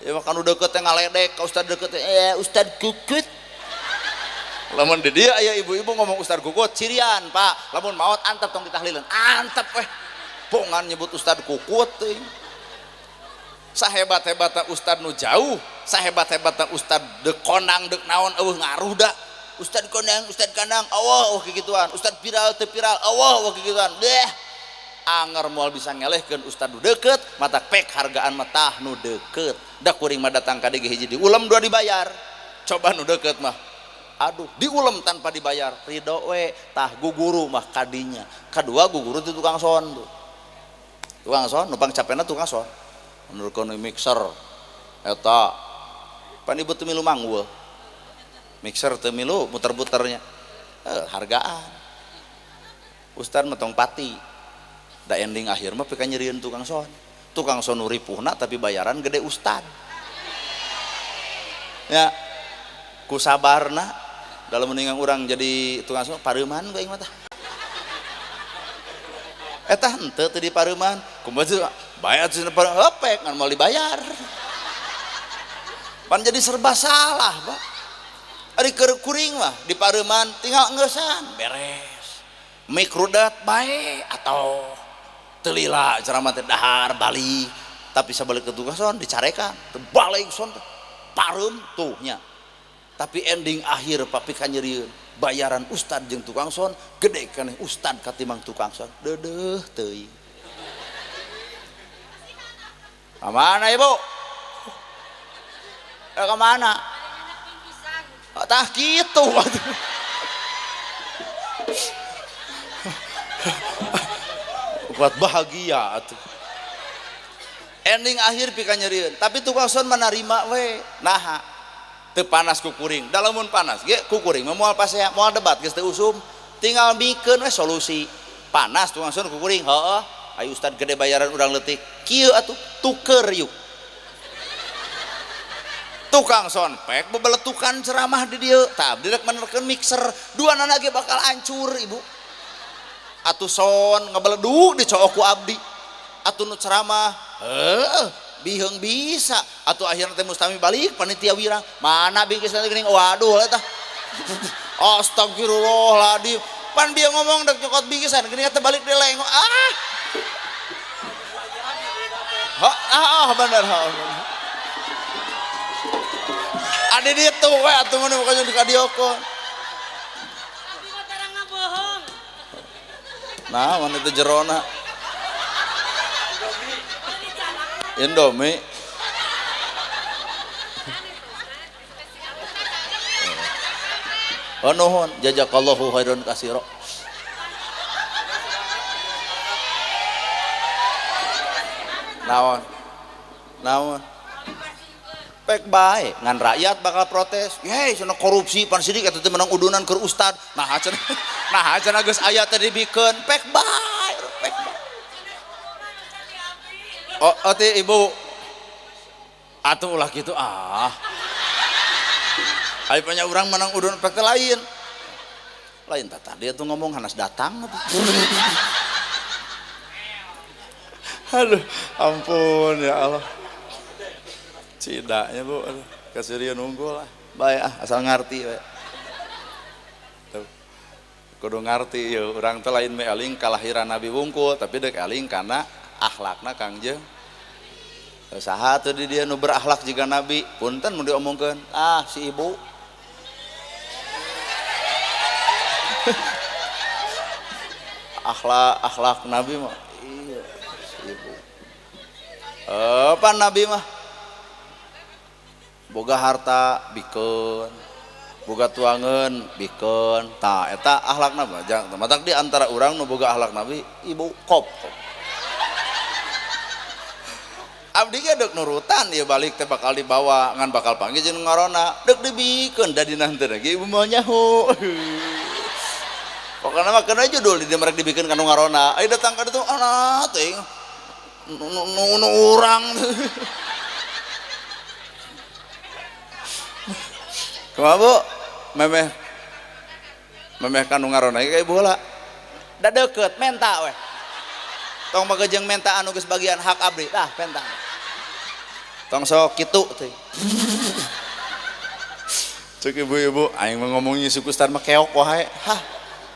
S1: Ya mah kanu deket teh ngaledek ka ustad deket teh ustad kukut. Lamun di dieu aya ibu-ibu ngomong ustad kukut cirian Pak, lamun maot antep tong ditahlilan, antep weh. Bongan nyebut ustad kukut teuing. Sahebat-hebatna ustad nu jauh, sahebat-hebatna ustad deuk kondang deuk naon eueuh ngaruh da. Ustad kondang, ustad kandang, eueuh kikituan. Ustad viral teu viral, eueuh kikituan. Deh. Anger moal bisa ngelehkeun ustad nu deukeut, mata pek hargaan mah tah nu deukeut. Da kuring mah datang ka dieu hiji diulem dua dibayar. Coba nu deukeut mah. Aduh, diulem tanpa dibayar, ridho we, tah guguru mah kadinya. Kadua guguru teh tukang son tuh. Tukang son, nu pangcapena tukang son. Menurutkan mixer eta pan ibu teu milu manggul mixer teu milu muter-muternya hargaan ustad mah tong pati da ending akhir mah pika nyerieun tukang son nu ripuhna tapi bayaran gede ustad ya ku sabarna dalam mendingan urang jadi tukang son pareuman ku aing mah tah eta henteu teu di pareuman kumaha bayar pek ngan mau dibayar pan jadi serba salah Pak. Ari keur kuring mah di pareuman tinggal ngeusan beres mikrudat bae atau teu lila ceramah teh dahar balik tapi sabalik ke tukang son dicarekan teu balik son pareum tuh nya tapi ending akhir Pak pika nyerieun bayaran ustad jeung tukang son gede keneh ustad katimbang tukang son deudeuh teuing. Kemana ibu? Kemana? Oh, tah gitu. Buat bahagia atuh. Ending akhir pika nyerieun, tapi tukang son menerima we. Naha? Teu panas ku kuring. Da lamun panas ge ku kuring mah moal pasea, moal debat geus teu usum. Tinggal mikeun we solusi. Panas tukang son ku kuring, heueuh. Ayo ustad gede bayaran urang leutik. Kieu atuh tuker yuk. Tukang son pek bebeletukan ceramah di dieu. Tah abdi rek menerkeun mixer, duanana ge bakal hancur ibu. Atuh son ngebeleduk dicook ku abdi. Atuh nu ceramah, heueuh, biheung bisa. Atuh akhirna teh mustami balik panitia wirang. Mana bingkisna teh geuning waduh eta. Astagfirullahaladzim. Pan dia ngomong dek nyokot bingkisan geuning teh balik deui lengok. Ah. Ah, bener. Adi ditu we atuh mun bukan di kadiokon.
S2: Abi mah tarang ngabohong.
S1: Nah, mana itu jerona. Indomie. Oh nuhun, jazakallahu khairan katsira. Naon? Naon? Pek bae, ngan rakyat bakal protes. Yey, cenah korupsi pan sidik eta teh menang udunan keur ustad. Nah cenah, nah cenah geus aya teh dibikeun. Pek bae, pek bae. Oh, oh teh ibu. Atuh ulah kitu ah. Ari panya urang menang udun pek teh lain. Lain tah tadi atuh ngomong hanas datang atuh. Aduh, ampun ya Allah. Cidanya bu, aduh, kasirian unggul lah. Baik ah, asal ngarti we. Tuh. Kudu ngarti ya, urang teh lain me eling kalahiran Nabi wungkul, tapi deuk eling kana akhlakna Kangjeng. Saha teu di dieu nu berakhlak jiga Nabi, punten mun diomongkeun, ah si ibu. Akhlak Nabi mah iya si ibu. Pan Nabi mah boga harta bikeun, Boga tuangeun bikeun tah eta akhlakna mah matak di antara urang nu boga akhlak Nabi ibu kop. Abdi ge deuk nurutan ieu balik teh bakal dibawa ngan bakal panggih jeung ngarona deuk dibikeun da dina henteu ge ibu moal nyaho. Pokona mah keun judul di dieu merek dibikeun ka nu ngarona. Aya datang ka ditu ana teuing nu urang. Kumaha Bu? Memeh memeh ka nu ngarona ka ibu heula. Da deukeut menta weh. Tong bagejeng menta anu geus bagian hak abdi, dah penta. Tong sok kitu teh. Cek ibu-ibu aing mah ngomongnya suku star mah keok wae. Hah,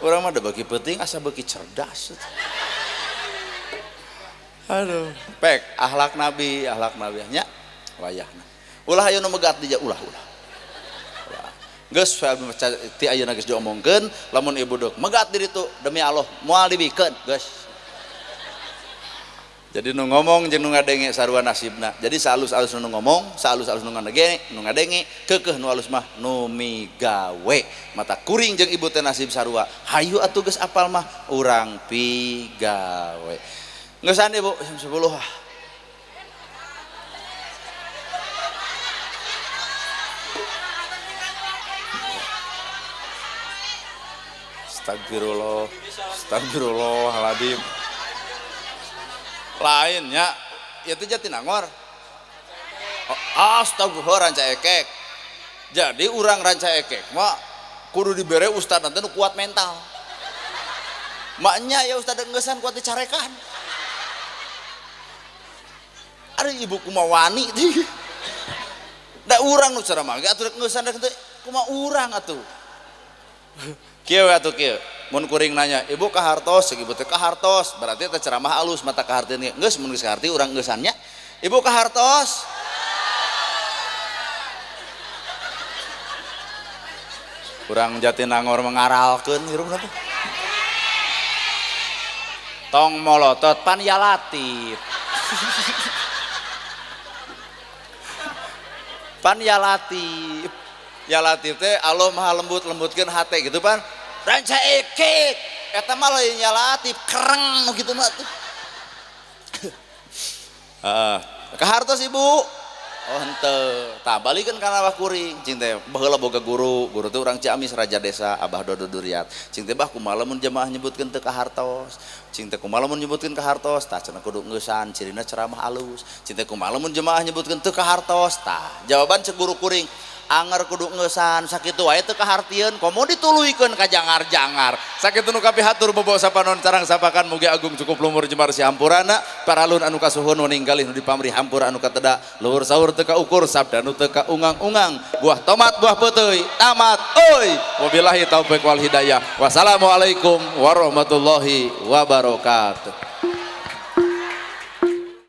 S1: urang mah da beuki peuting asa beuki cerdas. Aduh, pek akhlak Nabi nya wayahna. Ulah aya nu megat di ulah ulah. Geus ti ayeuna geus diomongkeun lamun ibu deuk megat di ditu demi Allah moal dibikeun geus. Jadi nu ngomong jeung nu ngadenge sarua nasibna. Jadi saalus-alus nu ngomong, saalus-alus nu ngadenge, keukeuh nu alus mah nu migawe. Mata kuring jeung ibu teh nasib sarua. Hayu atuh geus apal mah urang pigawe. Geusan ibu jam 10 ah. Astagfirullah, astagfirullahaladzim. Lainnya, ya itu Jatinangor. Oh, astagfirullah Ranca Ekek. Jadi urang Ranca Ekek mah kudu dibere ustad nanti nu kuat mental. Maknya ya ustad enggesan kuat dicarekan. Ari ibu kumaha wani teh. Da urang nu ceramah ge atuh enggesan teh kumaha urang atuh. Kieu atuh kieu. Mun kuring nanya, ibu ka hartos, ibu teh ka hartos, berarti teh ceramah alus mata kahartieun ge. Geus mun geus kaharti urang geusannya. Ibu ka hartos. Urang Jatinangor mengaralkeun hirupna teh. Tong molotot pan ya latif. Pan ya latif. Ya latif teh Allah maha lembut lembutkeun hate gitu pan. Ranca Ekek eta mah lain ya latif kereng nu kitu mah tuh. Heeh. Ka hartos ibu. Oh henteu. Tah balikeun kana abah kuring. Cing teh baheula boga guru, guru teh urang Ciamis raja desa Abah Dodo Duriat. Cing teh bah kumaha lamun jemaah nyebutkeun teu ka hartos. Cing teh kumaha lamun nyebutkeun ka hartos, tah cenah kudu ngeusan cirina ceramah alus. Cing teh kumaha lamun jemaah nyebutkeun teu ka hartos, tah jawaban cek guru kuring anger kudu ngeusan sakitu wae teu kahartieun komo dituluykeun ka jangar-jangar. Sakitu nu kapihatur bobo sapanon carang sapakan mugi agung cukup lumur jemar si hampurana paralun anu kasuhun ninggalih nu dipamrih hampura anu kateda luhur sahur teu kaukur sabda nu teu kaungang-ungang buah tomat buah peuteuy tamat euy wabillahi taufik wal hidayah. Wassalamualaikum warahmatullahi wabarakatuh.